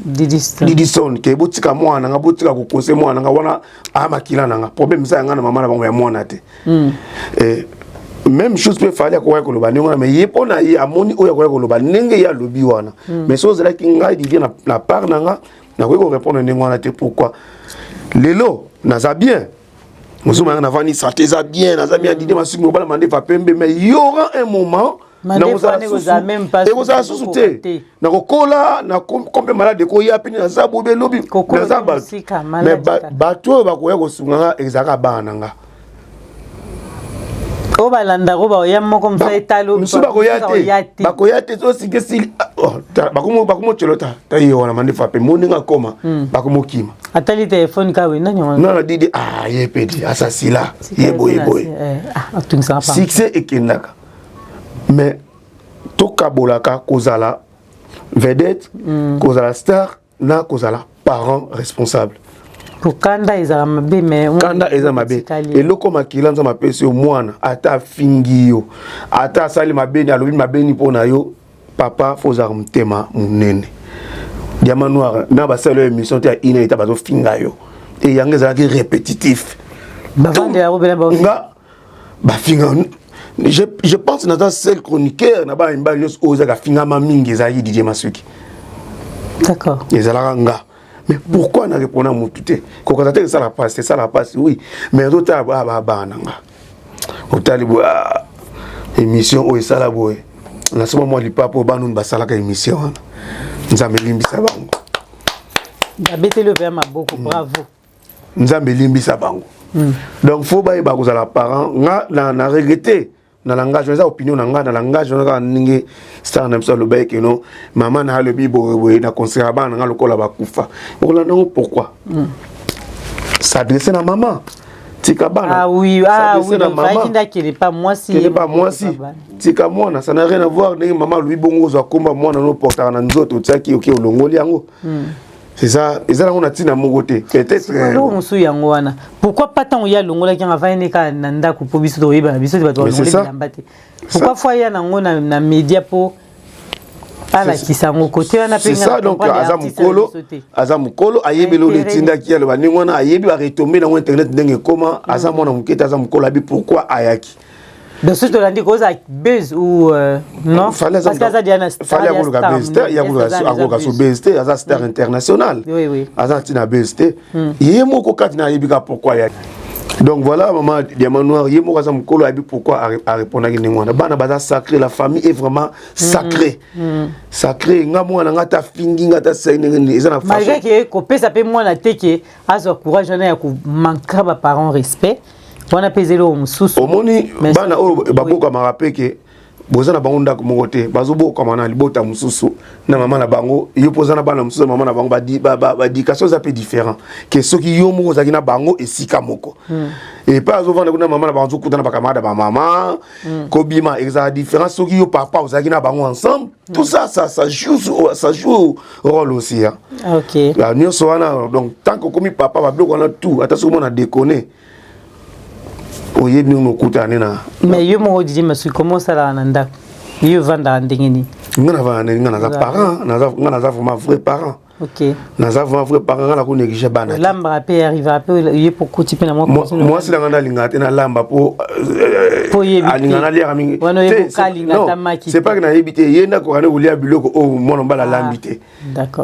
Didison ke botika mwana nga, botika kokose mwana nga wana, aya makila na nga, problème eza ya nga na mama na bango, ya mwana te. Même chose mpe Fally akoki koloba ndenge wana, mais ye mpo na ye amoni oyo akoki koloba ndenge ye alobi wana. Mais so ozalaki ngai Didier, na part na nga, nakoki korépondre ndenge wana te. Pourquoi? Lelo naza bien, ozomona nga navandi, santé eza bien, naza bien, Didier Masuki, mobala mandefa pembe. Mais y aura un moment ekozala susu te, nakokola nakompe malade, ekoya pene, naza bobe, elobi naza bato. Mais bato oyo bakoya kosunga nga ezalaka bana na nga. Oyo balandaka oyo baoya moko mosu etali mosusu bakoya te, bakoya te. So sike esili, ah, oh, bakomotyelo ta ta ye wana mandefa mpe mo ndenge akoma bakomokima. Atali telefone kaka we nani wana? Non, didi, ah, ye mpe di asasila ye boye boye. Ah, succès ekendaka, mais tokabolaka kozala vedette, kozala star na kozala parent responsable. Kanda ezala mabe, mais Kanda eza mabe. Eloko makila Nzambe apesi yo, mwana, ata afingi yo, ata asali mabeni, alobi mabeni mpo na yo, papa, faut ozala motema monene. Diamant Noir na basali oyo émission te ya ina eta bazofinga yo, e yango ezalaki répétitif. Nga bafinga, je pense naza seul chroniqueur na bana mibali nyonso oyo ezalaka fingama mingi, ezalaki Didier Masuki. Ezalaka nga. Mais pourquoi na répondre motu te? Kokaza te, esala pasi, esala pasi, oui, mais ozotala bana na nga, otali boye, ah, émission oyo esala boye, nasoma mwa lipapa oyo bana oyo basalaka émission wana, Nzambe elimbisa bango. Babeteli oyo maboko, bravo. Nzambe elimbisa bango. Donc faut bayeba kozala parent. Nga na regrette na langage, eza opinion na nga, na langage wana kaka ndenge star na biso alobaki keno mama na alobi boye boye, na conseillaka bana na nga lokola bakufa. Okolanda yango pourquoi? S'adresse na mama, tika bana. Ah oui, ah oui, donc fallait ndakele pa mwasi. Kele pa mwasi, tika mwana, ça n'a rien à voir. Ndenge mama alobi bongo, ozwa komba mwana no portaka na nzoto, otiaki oke, olongoli yango, c'est ça, eza nango na ntina moko te peut-être. Eloko mosusu yango wana, pourquoi pas ntango ye alongolaki yango, avandi kaka na ndako, mpo biso tokoyeba na biso te, bato balongoli bilamba te? Pourquoi faut aya nango na média mpo alakisa yango kote wana? Mpe ça, donc aza mokolo, aza mokolo, ayebi eloko etindaki aloba ndenge wana, ayebi baretombées nango, internet ndenge ekoma. Aza mwana moke te, aza mokolo, ayebi pourquoi ayaki. Donc soki tolandi kozala buzz ou non? Parce que aza dia Fally akoluka buzz te, akoluka so buzz te, aza star international. Aza ntina buzz te. Ye moko kati na ayebi kaka pourquoi ayaki. Donc voilà, mama Diamant Noir, ye moko aza mokolo, ayebi pourquoi arépondaki ndenge wana. Bana baza sacré, la famille est vraiment sacré, sacré. Nga mwana nga, ata fingi nga, ata sai ndenge nini, eza na Malgré ke kopesa mpe mwana te ke azwa courage wana ya komanquer baparent respect wana mpe eza eloko mosusu. Omoni, bana oyo babokamaka mpe ke boza na bango ndako moko te, bazobokama na libota mosusu na mama na bango, yo mpo oza na bana mosusu na mama na bango, baéducation eza mpe différent ke soki yo moko ozalaki na bango esika moko. Epai azovanda kuna mama na bango, azokuta na bacamarade ya bamama, kobima ezala différent soki yo papa ozalaki na bango ensemble. Tout ça, ça joue rôle aussi, hein. Nyonso wana, donc tant que okomi papa, babiloko wana tout, ata soki omona déconne, oyebi ndenge okutana nde na Mais yo moko Didier Masuki, comment osalaka na ndako? Yo ovandaka ndenge nini? Nga navanda ndenge nga naza parent, nga naza vraiment vrai parent. Naza vraiment vrai parent, nga nako néglige bana. Olambaka mpe, arrivaka mpe ye po kuti mpe na Mwasi na nga nde alingaka te nalamba mpo alingaka naliaka mingi. C'est pas que nayebi te, ye nde akoka nde kolia biloko oyo mwana mobali alambi te.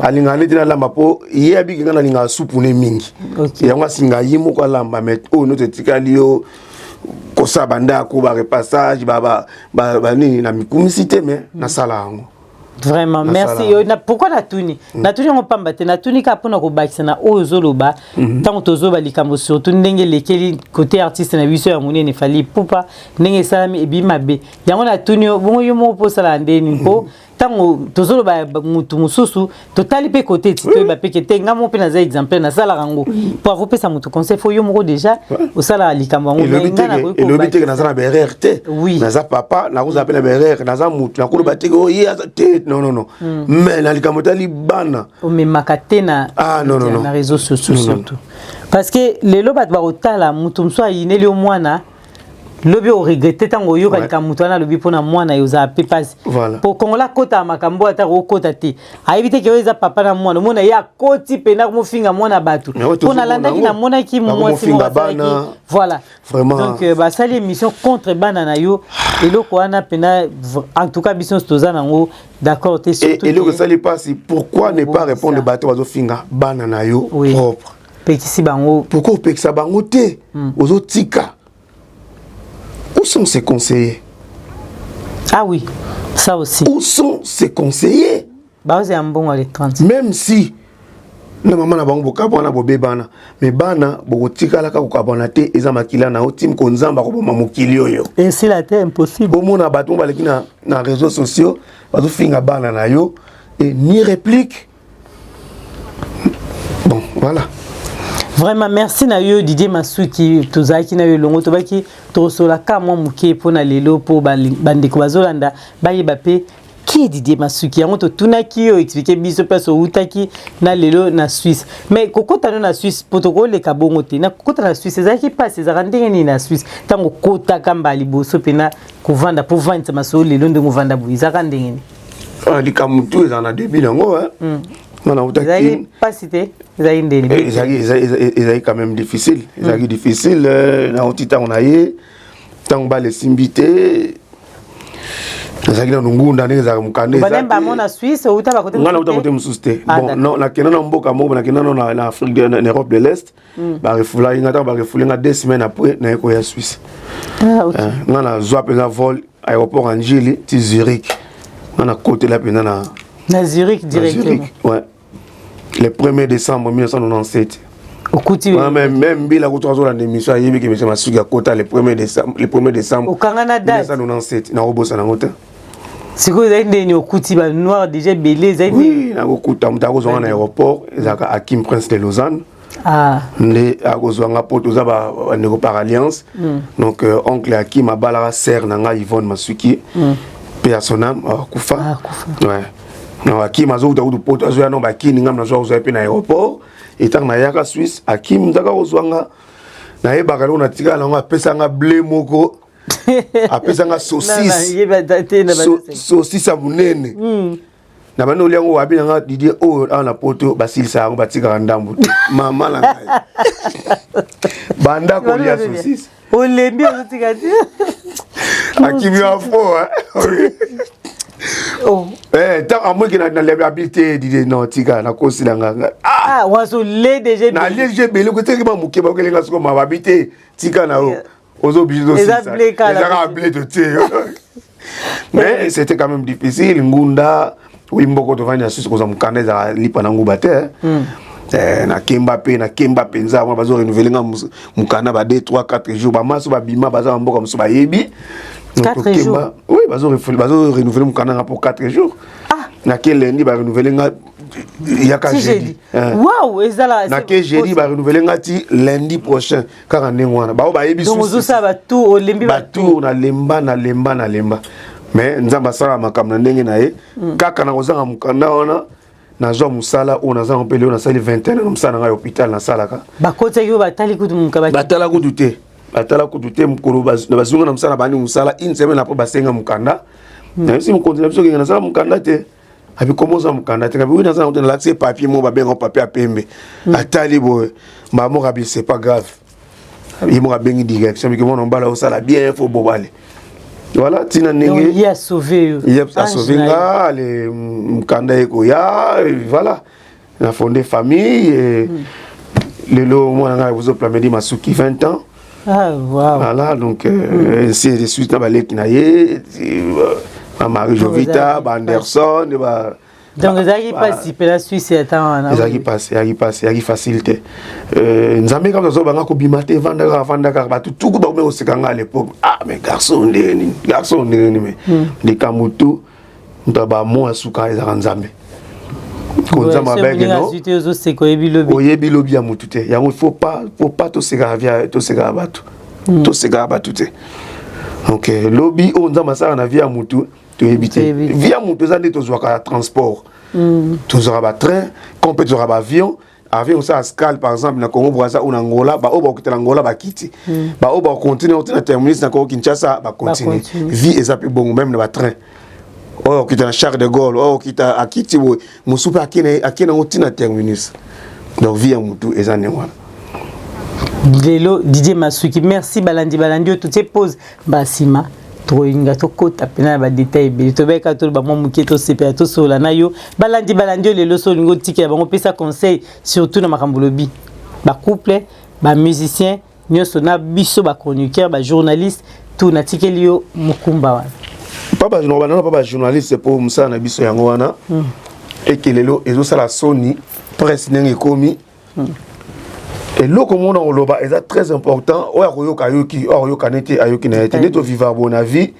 Alingaka nde te nalamba mpo ye abiki nga nalingaka supu ne mingi, yango asinga ye moko alamba. Mais oyo nyonso etikali yo kosala bandako, barepassage, banini, na mikumisi te, mais nasala yango. Vraiment, merci. Na, pourquoi natuni? Natuni yango pamba te, natuni kaka mpona kobakisa na oyo ozoloba. Ntango tozoba likambo, surtout ndenge elekeli côté artiste na biso ya monene Fally Ipupa, ndenge esalami ebi mabe, yango natuni yo bongo, yo moko mpo osalaka ndeni? Mpo ntango tozoloba mutu mosusu, totali mpe kote ti toyeba mpe ke te, nga moko mpe naza exemplaire, nasalaka yango. Mpo avopesa motu conseil, faut yo moko déjà osalaka likambo yango. Elobi teke naza na baerreur te. Naza papa, nakozala mpe na baerreur, naza mutu, nakoloba teke oyo ye aza te, non, non, non. Mais na likambo etali bana, Omemaka te na Ah, non, non, non. na réseaux sociaux, surtout parce que lelo bato bakotala motu mosusu ayineli yo mwana, lobi oregretter ntango oyoka likambo motu wana alobi mpona mwana ye, ozala mpe mpasi. Po kongola akotaka makambo ata okota te, ayebi te ke oyo eza papa na mwana. Omona ye akoti mpena komofinga mwana bato, mpo nalandaki, namonaki mwasi moko asalaki, voilà. Donc basali émission contre bana na yo. Eloko wana mpena, en tout cas biso nyonso toza nango d'accord te. Surtout eloko esali mpasi, pourquoi ne pas répondre bato bazofinga bana na yo propre? Pekisi bango. Pourquoi opekisa bango te? Ozotika, où sont ses conseillers? Ah oui, ça aussi. Où sont ses conseillers? Baoza ya mbongo le 30. Même si Na mama na bango bokabwana, bobebana, mais bana bokotikalaka kokabwana te. Eza makila na yo. Tim ko Nzambe akoboma mokili oyo. Esila te, impossible. Omona bato mo baleki na réseaux sociaux, bazofinga bana na yo et ni réplique. Bon, voilà. Vraiment, merci na yo, Didier Masuki. Tozalaki na yo elongo, tobaki tosolaka mwa moke mpona lelo, mpo bandeko bazolanda bayeba mpe qui est Didier Masuki. Yango totunaki yo, expliquer biso place outaki na lelo na Suisse. Mais kokota no na Suisse, po tokoleka bongo te, na kokota na Suisse ezalaki mpasi? Ezalaka ndenge nini na Suisse ntango okotaka mbala liboso mpena kovanda, mpo vandisa masolo lelo ndenge ovanda boye? Ezalaka ndenge nini? Ah, likambo tu ezala na début nango. Nga nautaki Ezalaki mpasi te? Ezalaki ndeni? Ezalaki quand même difficile, ezalaki difficile. Nauti ntango na ye, ntango bala esimbi te, nazalaki nanu ngunda ndenge ezalaka, mokanda eza te. Banembamo na Suisse outa bakote? Nga nauta kote mosusu te. Ah, bon, non, nakenda na mboka moko, nakenda no na Afrique na Europe de l'Est. Barefoulaki nga. Ntango barefoulé nga, 2 semaines après naye koya Suisse. Ah, ok. Nga nazwa mpenza vol, aéroport ya Njili ti Zurich. Nga nakotela mpenza na Na Zurich na directement? Zurich, ouais, le 1er décembre 1997. Okuti? Ouais, même mbila kutu azolanda émission, ayebi ke monsieur Masuki akota le 1er décembre, le 1er décembre Okanga na date? 1997. Nakobosana yango te. Sikoyo ezali ndeni? Okuti banoir déjà ebele? Ezali ndeni? Oui, nakokuta moto akozwanga na aéroport, ezalaka Akim Prince de Lausanne. Ah. Nde akozwanga mpo toza bandeko par alliance. Donc oncle Akim abalaka sœur na ngai Yvonne Masuki, mpe ya son âme, akufa. Ah, akufa. Ouais. Donc Akim azokuta kutu poto, azoya no bakini, ngam nazwa kozwa ye mpe na aéroport. Etango nayaka Suisse, Akim nzaka kozwanga, nayebaka eloko natikala nango, apesanga blé moko, apesanga saucisse. Yeba te na Saucisse ya monene na bandi olia yango. Wabi nanga Didier, oyo awa na poto basilisa yango, batikaka ndambu te. Mama na ngai, banda kolia saucisse. Olembi, ozotika te. Akimi wa fo. Oh. Ntango amoki nalembi, abi te, Didier, non, tika, nakosila nga. Ah, ah, wazole déjà. Nalie je ebele, koteki ma moke, bakokelenga siko ma babi te, tika na yo, ozo obligé. Eza blé kala. Ezaka blé totie, mais c'était quand même difficile. Ngunda oyi mboko, tovandi na Suisse, kozwa mokanda ezala lipa na nguba te. Nakemba mpe, nakemba mpenza. Wana bazo renouveler nga mokanda ba 2 3 4 jours. Bamaso babima, baza na mboka mosusu, bayebi. 4 jours? Oui, bazo renouveler mokanda nga pour 4 jours. Ah. Nake lundi, barenouveler nga yaka jeudi. Wow, ezala Nake jeudi, barenouveler nga ti lundi prochain, kaka ndenge wana. Bao bayebi. Donc ozosala batour, olembi. Batour, nalemba, nalemba, nalemba, mais Nzambe asala makambo na ndenge na ye. Kaka na kozanga mokanda wana, nazwa mosala oyo naza mpe lelo. Nasali 21 na mosala na ngai ya hôpital nasalaka. Bakotaki oyo batali kutu moka? Batala kutu te, batala kutu te. Mokolo bazonga na mosala, bandi mosala, une semaine après basenga mokanda. Nayebisi mokonzi na biso okenge nasala mokanda te. Abi komo oza mokanda te? Kabi oui, naza nango te. Nalakisi ye papier moko, babenga papier ya pembe. Atali boye, mbala moko abi: "C'est pas grave." Ye moko abengi direction, biki mwana mobala osala bien, fo bobale. Voilà, ntina ndenge ye asauve yo. Ye asauve nga. Ale, mokanda ekoya, voilà, na fondé famille et lelo mwana ngai bozo Plamedi Masuki, 20 ans. Ah, wow. Voilà, donc ainsi de suite na baleki na ye, ba Marie Jovita, ba Anderson, ba Donc ezalaki mpasi mpela Suisse ya ntango wana? Ezalaki mpasi, ezalaki mpasi, ezalaki facile te. Nzambe kaka azobanga kobima te, vanda kaka, vanda kaka. Bato tuku bakomi koseka nga à l'époque: "Ah, mais garçon, ndenge nini? Garçon, ndenge nini?" Mais likambo tu, moto bamo ya suka ezalaka Nzambe. Ko Nzambe abenge no. Ozoseka, oyebi lobi. Oyebi lobi ya motu te. Yango il faut pas tosekaka via, tosekaka bato, tosekaka bato te. Donc lobi oyo Nzambe asalaka na vie ya motu, toyebi te. Vie ya motu eza nde tozwaka transport, tozwaka batrain comme mpe tozwaka baavion. Avion osala escale par exemple na Congo Braza ou na Angola, baoyo bakokita na Angola bakiti, baoyo bakocontinue oti na terminus na Congo Kinshasa bacontinue. Vie eza mpe bongo, même na batrain oyo okita na Charles de Gaulle, oyo okita akiti boye, mosusu mpe ake nango ntina terminus. Donc vie ya motu eza ndenge wana. Lelo Didier Masuki, merci. Balandi, balandi oyo, totie pause, basima tokolinga tokɔta mpena na badetail ebele. Tobayeka toloba mwa moke, tosepela, tosolola na yo. Balandi, balandi oyo lelo, so olingi otikela bango, opesa conseil surtout na makambo lobi, bacouple, bamusicien nyonso, na biso bachroniqueur, bajournaliste, tout, natikeli yo mokumba wana. Pa bajournaliste, mpo mosala na biso yango wana. Eke lelo ezosala soni. Presse ndenge ekomi, eloko mona koloba eza très important. Oyo akoyoka ayoki, oyo akoyoka nete ayoki na ye te. Nde tovivaka boye na vie,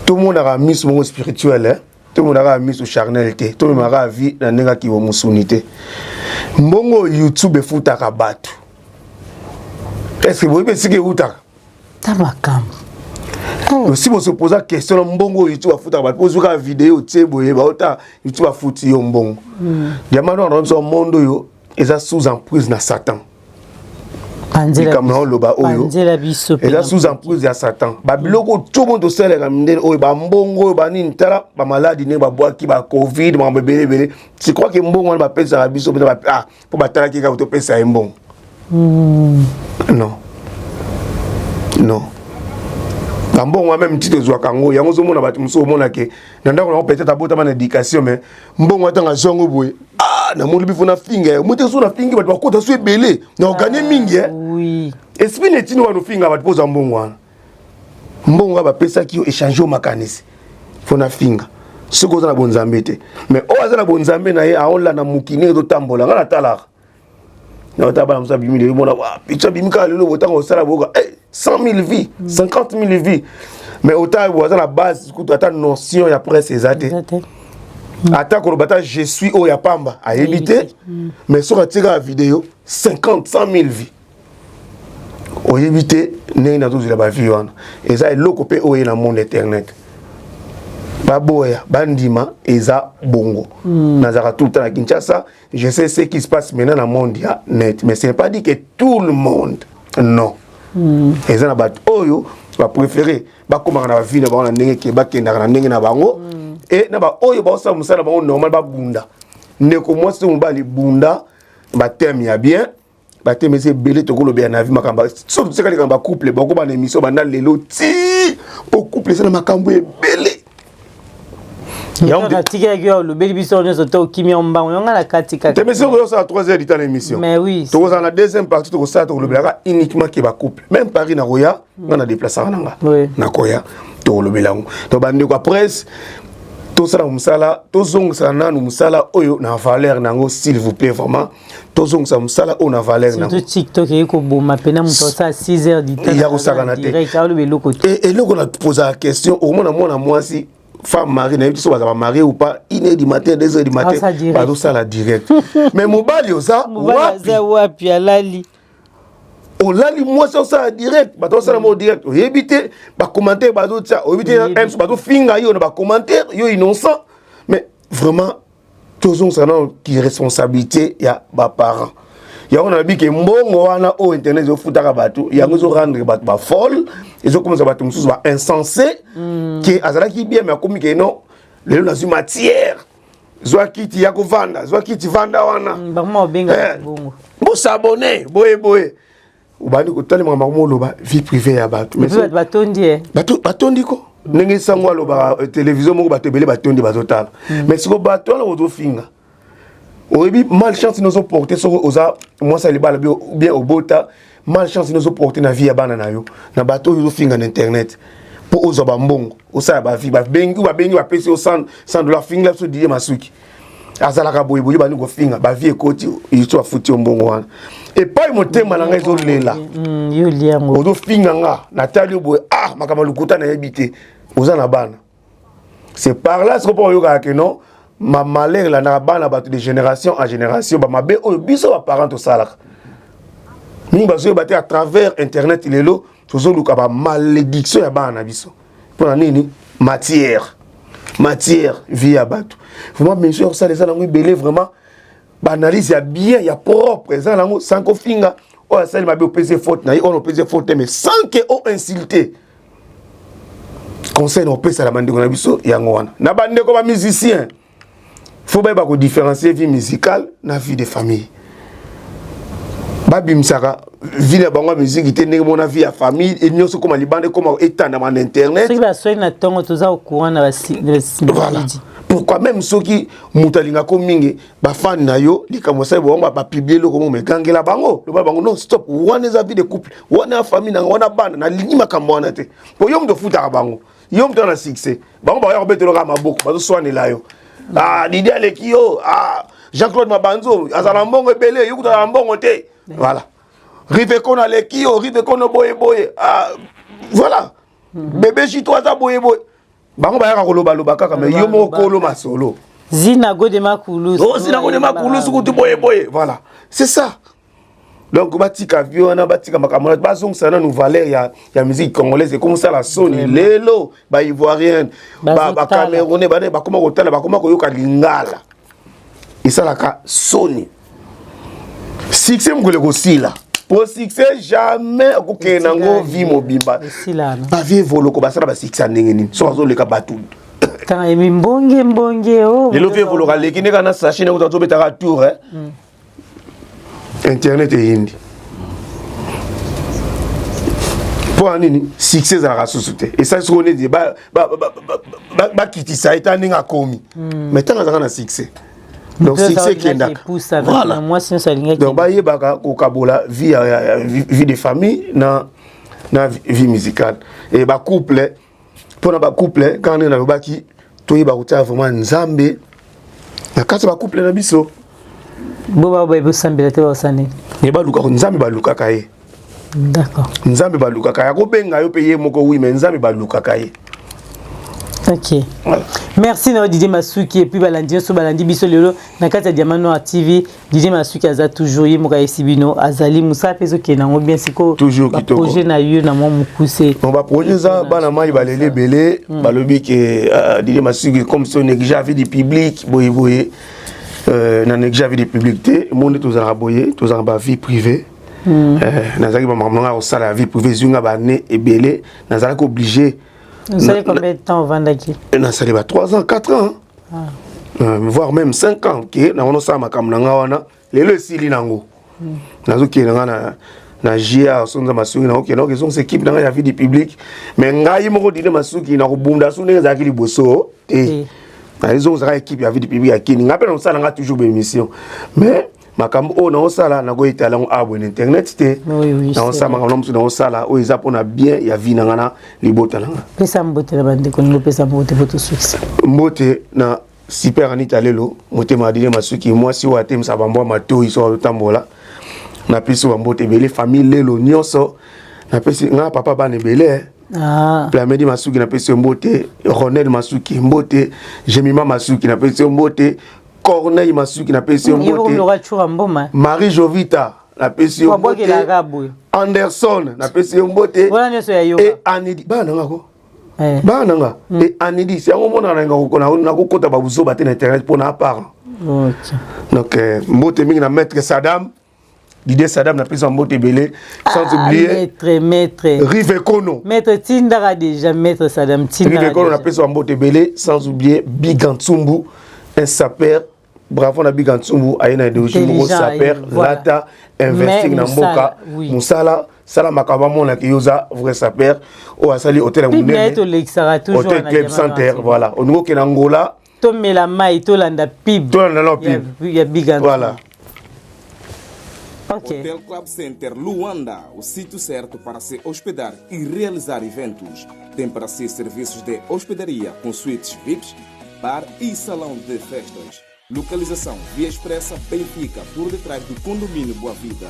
tomonaka miso moko spirituel, eh? Tomonaka miso charnel te, tomemaka vie na ndenge akibo mosuni te. Mbongo YouTube efutaka bato, est-ce boyebi esika eutaka? Ta makambo. Osi bosopoza question na mbongo oyo YouTube afutaka bato? Ozwaka video, tie boye, baota YouTube afuti yo mbongo. Diamant wana, biso monde oyo eza sous emprise na Satan. Likambo na oloba oyo eza sous emprise ya Satan. Babiloko to mo tosalelaka mindele oyo, bambongo oyo, banini, tala bamaladi ndenge babwaki, bacovid, makambo ebele ebele. Tu crois que mbongo wana bapesaka biso mpenza mpo batalaki kaka topesa ye mbongo? Non, non, bambongo wana même ti tozwaka yango, yango ozomona bato mosusu, omonake na ndako nango peut-être abotama na éducation, mais mbongo atanga azwa yango boye, ah, namoni bifo nafinga ye mo te, so nafingi bato bakota so ebele na oganye mingi. Esprit netini wana ofinga bato mpo ozwa mbongo wana. Mbongo wana bapesaki yo, échange yo makanisi mpo nafinga. Soki oza na bonzambe te, mais oyo aza na bonzambe na ye aolanda mokili ndenge ezotambola. Nga natalaka, naotala bana mosusu abimi lelo, mona picha abimi kaka lelo, botanga kosala boyoka 100 000 vues, 50 000 vues, mais otala bo aza na base kutu ata notion ya presse eza te, ata koloba ata "je suis" oyo ya pamba ayebi te. Mais soki atie kaka video, 50 100 000 vues, oyebi te ndenge nazozwela bavues wana. Eza eloko mpe oyo ye na monde internet, baboya bandima, eza bongo. Nazalaka tout le temps na Kinshasa, je sais ce qui se passe maintenant na monde ya net, mais c'est pas dit que tout le monde, non. Eza na bato oyo bapréféré bakomaka na bavie na bango na ndenge ke bakendaka na ndenge na bango, e na baoyo baosala mosala na bango normal, babunda. Ndeko mwasi to mobali, bunda bathème ya bien, bathème eza ebele. Tokolobela na vie makambo so toseka likambo bacouple, bakoba na émission banda lelo ti po couple eza na makambo ebele. Natikaki yo, olobeli biso nyonso te, okimi yo mbango, yo nga na kati kaka. Te, mais soki ozosala 3 heures du temps na émission. Mais oui. Tokozala na deuxième partie, tokosala, tokolobelaka uniquement ke bacouple. Même Paris nakoya, nga na déplaçaka na nga, nakoya, tokolobela yango. To bandeko ya presse, tosala mosala, tozongisa nanu mosala oyo na valeur na yango, s'il vous plaît. Vraiment, tozongisa mosala oyo na valeur na yango. TikTok eye koboma pena moto asala 6 heures du temps. Ya kosakana te. Aloba eloko te. Eloko na posaka question, okomona mwana mwasi, femme mariée, nayebi te so baza bamarié ou pas, 1 heure du matin, 2 heures du matin, bazosala direct, mais mobali oza wapi? Wapi? Alali. Olali, mwasi osala direct, bato osala mo direct, oyebi te bacommentaire bazotia, oyebi te mso bazofinga yo na bacommentaire, yo innocent. Mais vraiment, tozongisa nano ki responsabilité ya baparent. Yango nalobi ke mbongo wana oyo internet ezofutaka bato, yango ezorendre bato bafolle, ezokomisa bato mosusu bainsensé, ke azalaki bien, mais akomi ke non, lelo nazwi matière, zwa kiti ya kovanda, zwa kiti, vanda wana, bosabone boye boye, obandi kotalemaka makambo, oloba vie privée ya bato. Batondi. Batondi ko ndenge sango alobaka télévision moko, bato ebele batondi bazotala. Mais siko bato wana ozofinga, oyebi malchance nini ozoporte? Soki oza mwasi ya libala bien, obota, malchance nini ozoporte na vie ya bana na yo na bato oyo ozofinga na internet mpo ozwa bambongo, osala bavie? Babengi, babengi, bapesi yo 100 $, fingela biso Didier Masuki azalaka boye boye, bandi kofinga, bavie ekoti, yoso afuti yo mbongo wana. Epai motema na ngai ezolela, ozofinga nga, natali yo boye, ah, makambo ya lokuta, nayebi te oza na bana. C'est par là siko mpo oyokaka ke non, mamalheur elandaka bana bato de génération en génération. Bamabe oyo biso baparent tosalaka mingi, bazoyeba te. À travers internet lelo tozoluka bamalédiction ya bana na biso. Mpona nini? Matière, matière, vie ya bato. Vraiment, mission ya kosala eza nango ebele. Vraiment, baanalyse ya bien, ya propre eza nango, sans kofinga. Oyo asali mabe, opesi faute na ye, oyo opesi faute te, mais sans ke oinsulte. Conseil na opesala bandeko na biso yango wana. Na bandeko bamusicien, faut bayeba kodifférencier vie musicale na vie de famille. Babimisaka vie na bango ya musique te ndenge mona vie ya famille nyonso ekóma libanda, ekóma etandama na internet. Soki baswali na ntongo, toza au courant na. Voilà pourquoi même soki moto alingako mingi, bafani na yo, likambo osali bongo, bapublie eloko moko, megangela bango, loba bango: "Non, stop, wana eza vie de couple, wana ya famille nanga, wana bana, nalingi makambo wana te." Po yo moto ofutaka bango, yo moto na succès, bango bakoya kobetelaka maboko, bazoswanela yo: "Ah, Didi aleki yo, ah." Jean-Claude Mabanzo azala mbongo ebele, yo kuta na mbongo te. Voilà. Rive Kono aleki yo, Rive Kono boye boye. Ah, voilà. Bébé Jito aza boye boye. Bango bayaka koloba loba kaka mais yo moko kolo masolo. Zina Gode Makulus. Oh, Zina Gode Makulus kutu boye boye. Voilà. C'est ça. Donc batika vie wana, batika makambo wana, bazongisa nanu valeur ya musique congolaise ekomosala soni lelo ba ivoirienne, ba camerounais bane bakoma kotala, bakoma koyoka lingala, esalaka soni. Succès mokolo ekosila, po succès jamais okokende nango vie mobimba. Ba vieux Evoloko basala ba succès ya ndenge nini so bazoleka bato? Tanga yemi mbonge mbonge oh. Lelo vieux Evoloko aleki ndenge na sachet ndenge azobetaka tour, eh? Internet eyindi mpo ya nini? Succès ezalaka susu te. Esali soko neti bakitisa ye ta ndenge akomi, mais ntango azalaka na succès, donc succès ekendaka. Voilà. Mwasi nyonso alingaki. Donc bayebaka kokabola vie ya vie de famille na vie musicale e bacouple. Mpona bacouple, kaka ndenge nalobaki, toyeba kotia vraiment Nzambe na kati ya bacouple na biso. Bo ba bosambela te, basala nini? Ye balukaka Nzambe, balukaka ye. Nzambe balukaka ye, akobenga yo mpe ye moko, oui, mais Nzambe balukaka ye. Ok. Voilà. Merci na Didier Masuki et puis balandi nyonso balandi biso lelo na kati ya Diamant Noir TV. Didier Masuki aza toujours ye moko ayesi bino, azali mosala mpe ezokende yango bien sikoyo. Toujours kitoko. Projet na yo na mwa mokuse? Bon, baprojet eza, bana mai baleli ebele, balobi ke Didier Masuki comme so néglige vie du public boye boye. Na néglige vie du public te. Monde tozalaka boye, tozalaka ba vie privée. Nazalaki bamakambo nanga kosala ya vie privée, ezwi nga bane ebele, nazalaki obligé. Osali combien de temps ovandaki? Nasali ba 3 ans, 4 ans, voire même 5 ans ke nango nosala makambo na nga wana. Lelo esili nango, nazokende nga na GR so Nzambe asungi, nakokende nakokezongisa équipe na ngai ya vie du public. Mais ngai moko Dide Masuki nakobunda su ndenge ezalaki liboso te. Nazongisaka équipe ya vie du public ya kini. Ngai mpe nakosala nga toujours baémission, mais makambo oyo naosala nakoyetala yango awa boye na internet te. Naosala makambo na mosusu, naosala oyo eza mpona bien ya vie na nga na libota na nga. Pesa mbote na bandeko ningo, pesa mbote po tosukisa. Mbote na Super Anita Lelo, motema ya Dide Masuki, mwasi oyo atemisa bambwa matoi so azotambola. Napesi bambote ebele, famille Lelo nyonso. Napesi nga papa bana ebele. Ah. Plamedi Masuki, napesi yo mbote. Ronel Masuki, mbote. Jemima Masuki, napesi yo mbote. Corneille Masuki, napesi yo mbote. Mboma. Marie Jovita, napesi yo mbote. Anderson, napesi yo mbote. Wana nyonso ya yo. E Anidi, bana nanga ko, bana nanga e Anidi yango omonaka nakokota babuzoba te na internet mpo na parent. Donc mbote mingi na maître Sadam, Didier Sadam, napesi mbote ebele, sans oublier maître, maître Rive Kono. Maître tindaka déjà, maître Sadam tindaka. Rive Kono, napesi mbote ebele, sans oublier Bigantsumbu, un sapeur. Bravo na Bigantsumbu, aye na idéologie moko sapeur, lata investir na mboka, mosala sala makambo amonaki yo oza vrai sapeur oyo asali hôtel ya monene, hôtel Club Center. Voilà, olingi okende Angola. Tomela mai, tolanda pub. Tolanda na pub. Ya Bigantsumbu. Voilà. Ok. Hotel Club Center Luanda, o sítio certo para se hospedar e realizar eventos. Tem para si serviços de hospedaria com suítes VIPs, bar e salão de festas. Localização: Via Expressa Benfica, por detrás do condomínio Boa Vida.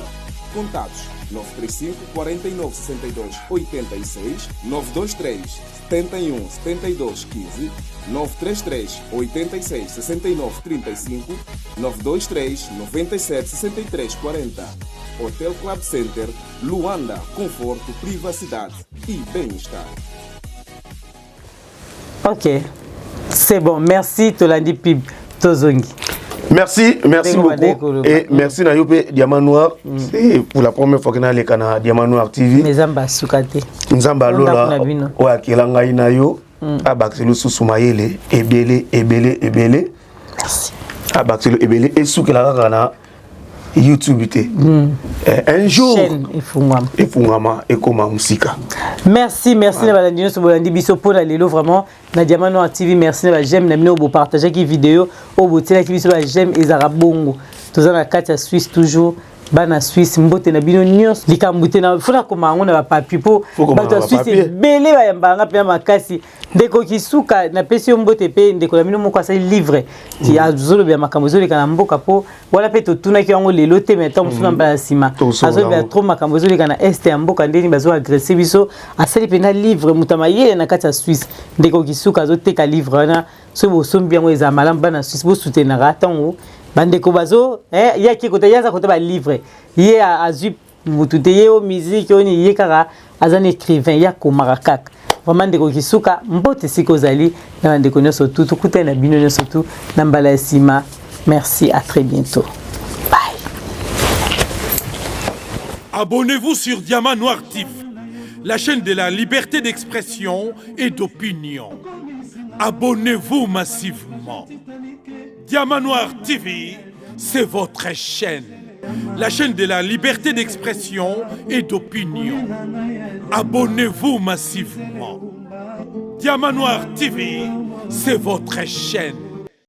Contatos: 935 49 62 86, 923 71 72 15, 933 86 69 35, 923 97 63 40. Hotel Club Center, Luanda, conforto, privacidade e bem-estar. Ok, c'est bon, merci. Tolandi pub, tozongi. Merci, merci beaucoup. Et merci na yo pe Diamant Noir. C'est pour la première fois que naleka na Diamant Noir TV. Mais Nzambe asuka te. Nzambe alola oyo akela ngai na yo, abakiseli lisusu mayele ebele ebele ebele. Merci. Abakiseli ebele, esukela kaka na YouTube te. Un jour efungwama. Efungwama, ekoma mosika. Merci, merci na balandi nyonso bolandi biso mpona lelo vraiment na Diamant Noir TV. Merci na baj'aime na bino oyo bopartageaki video, oyo botielaki biso baj'aime. Ezalaka bongo, toza na kati ya Suisse toujours. Bana Suisse, mbote na bino nyonso. Likambo te na fona koma yango na ba papier po bato ya Suisse ebele bayambaka nga mpenza makasi. Ndeko Kisuka, napesi yo mbote mpe ndeko na bino moko asali livre ki azolobela makambo ezoleka na mboka po wana mpe totunaki yango lelo te, mais ntango mosusu na mbala nsima azolobela trop makambo ezoleka na est ya mboka, ndeni bazo agresse biso. Asali mpenza livre, moto ya mayele na kati ya Suisse. Ndeko Kisuka azoteka livre wana, soki bosombi yango ezala malamu. Bana Suisse, bosoutenaka ntango bandeko bazo eh, ye ake kota, ye aza kota balivre, ye azwi mutu te, ye o musique oyo nini, ye kaka aza na écrivain, ye akomaka kaka. Vraiment, ndeko Kisuka, mbote esika ozali na bandeko nyonso tu. Tokutani na bino nyonso tu na mbala ya nsima. Merci, à très bientôt, bye. Abonnez-vous sur Diamant Noir TV, la chaîne de la liberté d'expression et d'opinion. Abonnez-vous massivement. Diamant Noir TV, c'est votre chaîne. La chaîne de la liberté d'expression et d'opinion. Abonnez-vous massivement. Diamant Noir TV, c'est votre chaîne.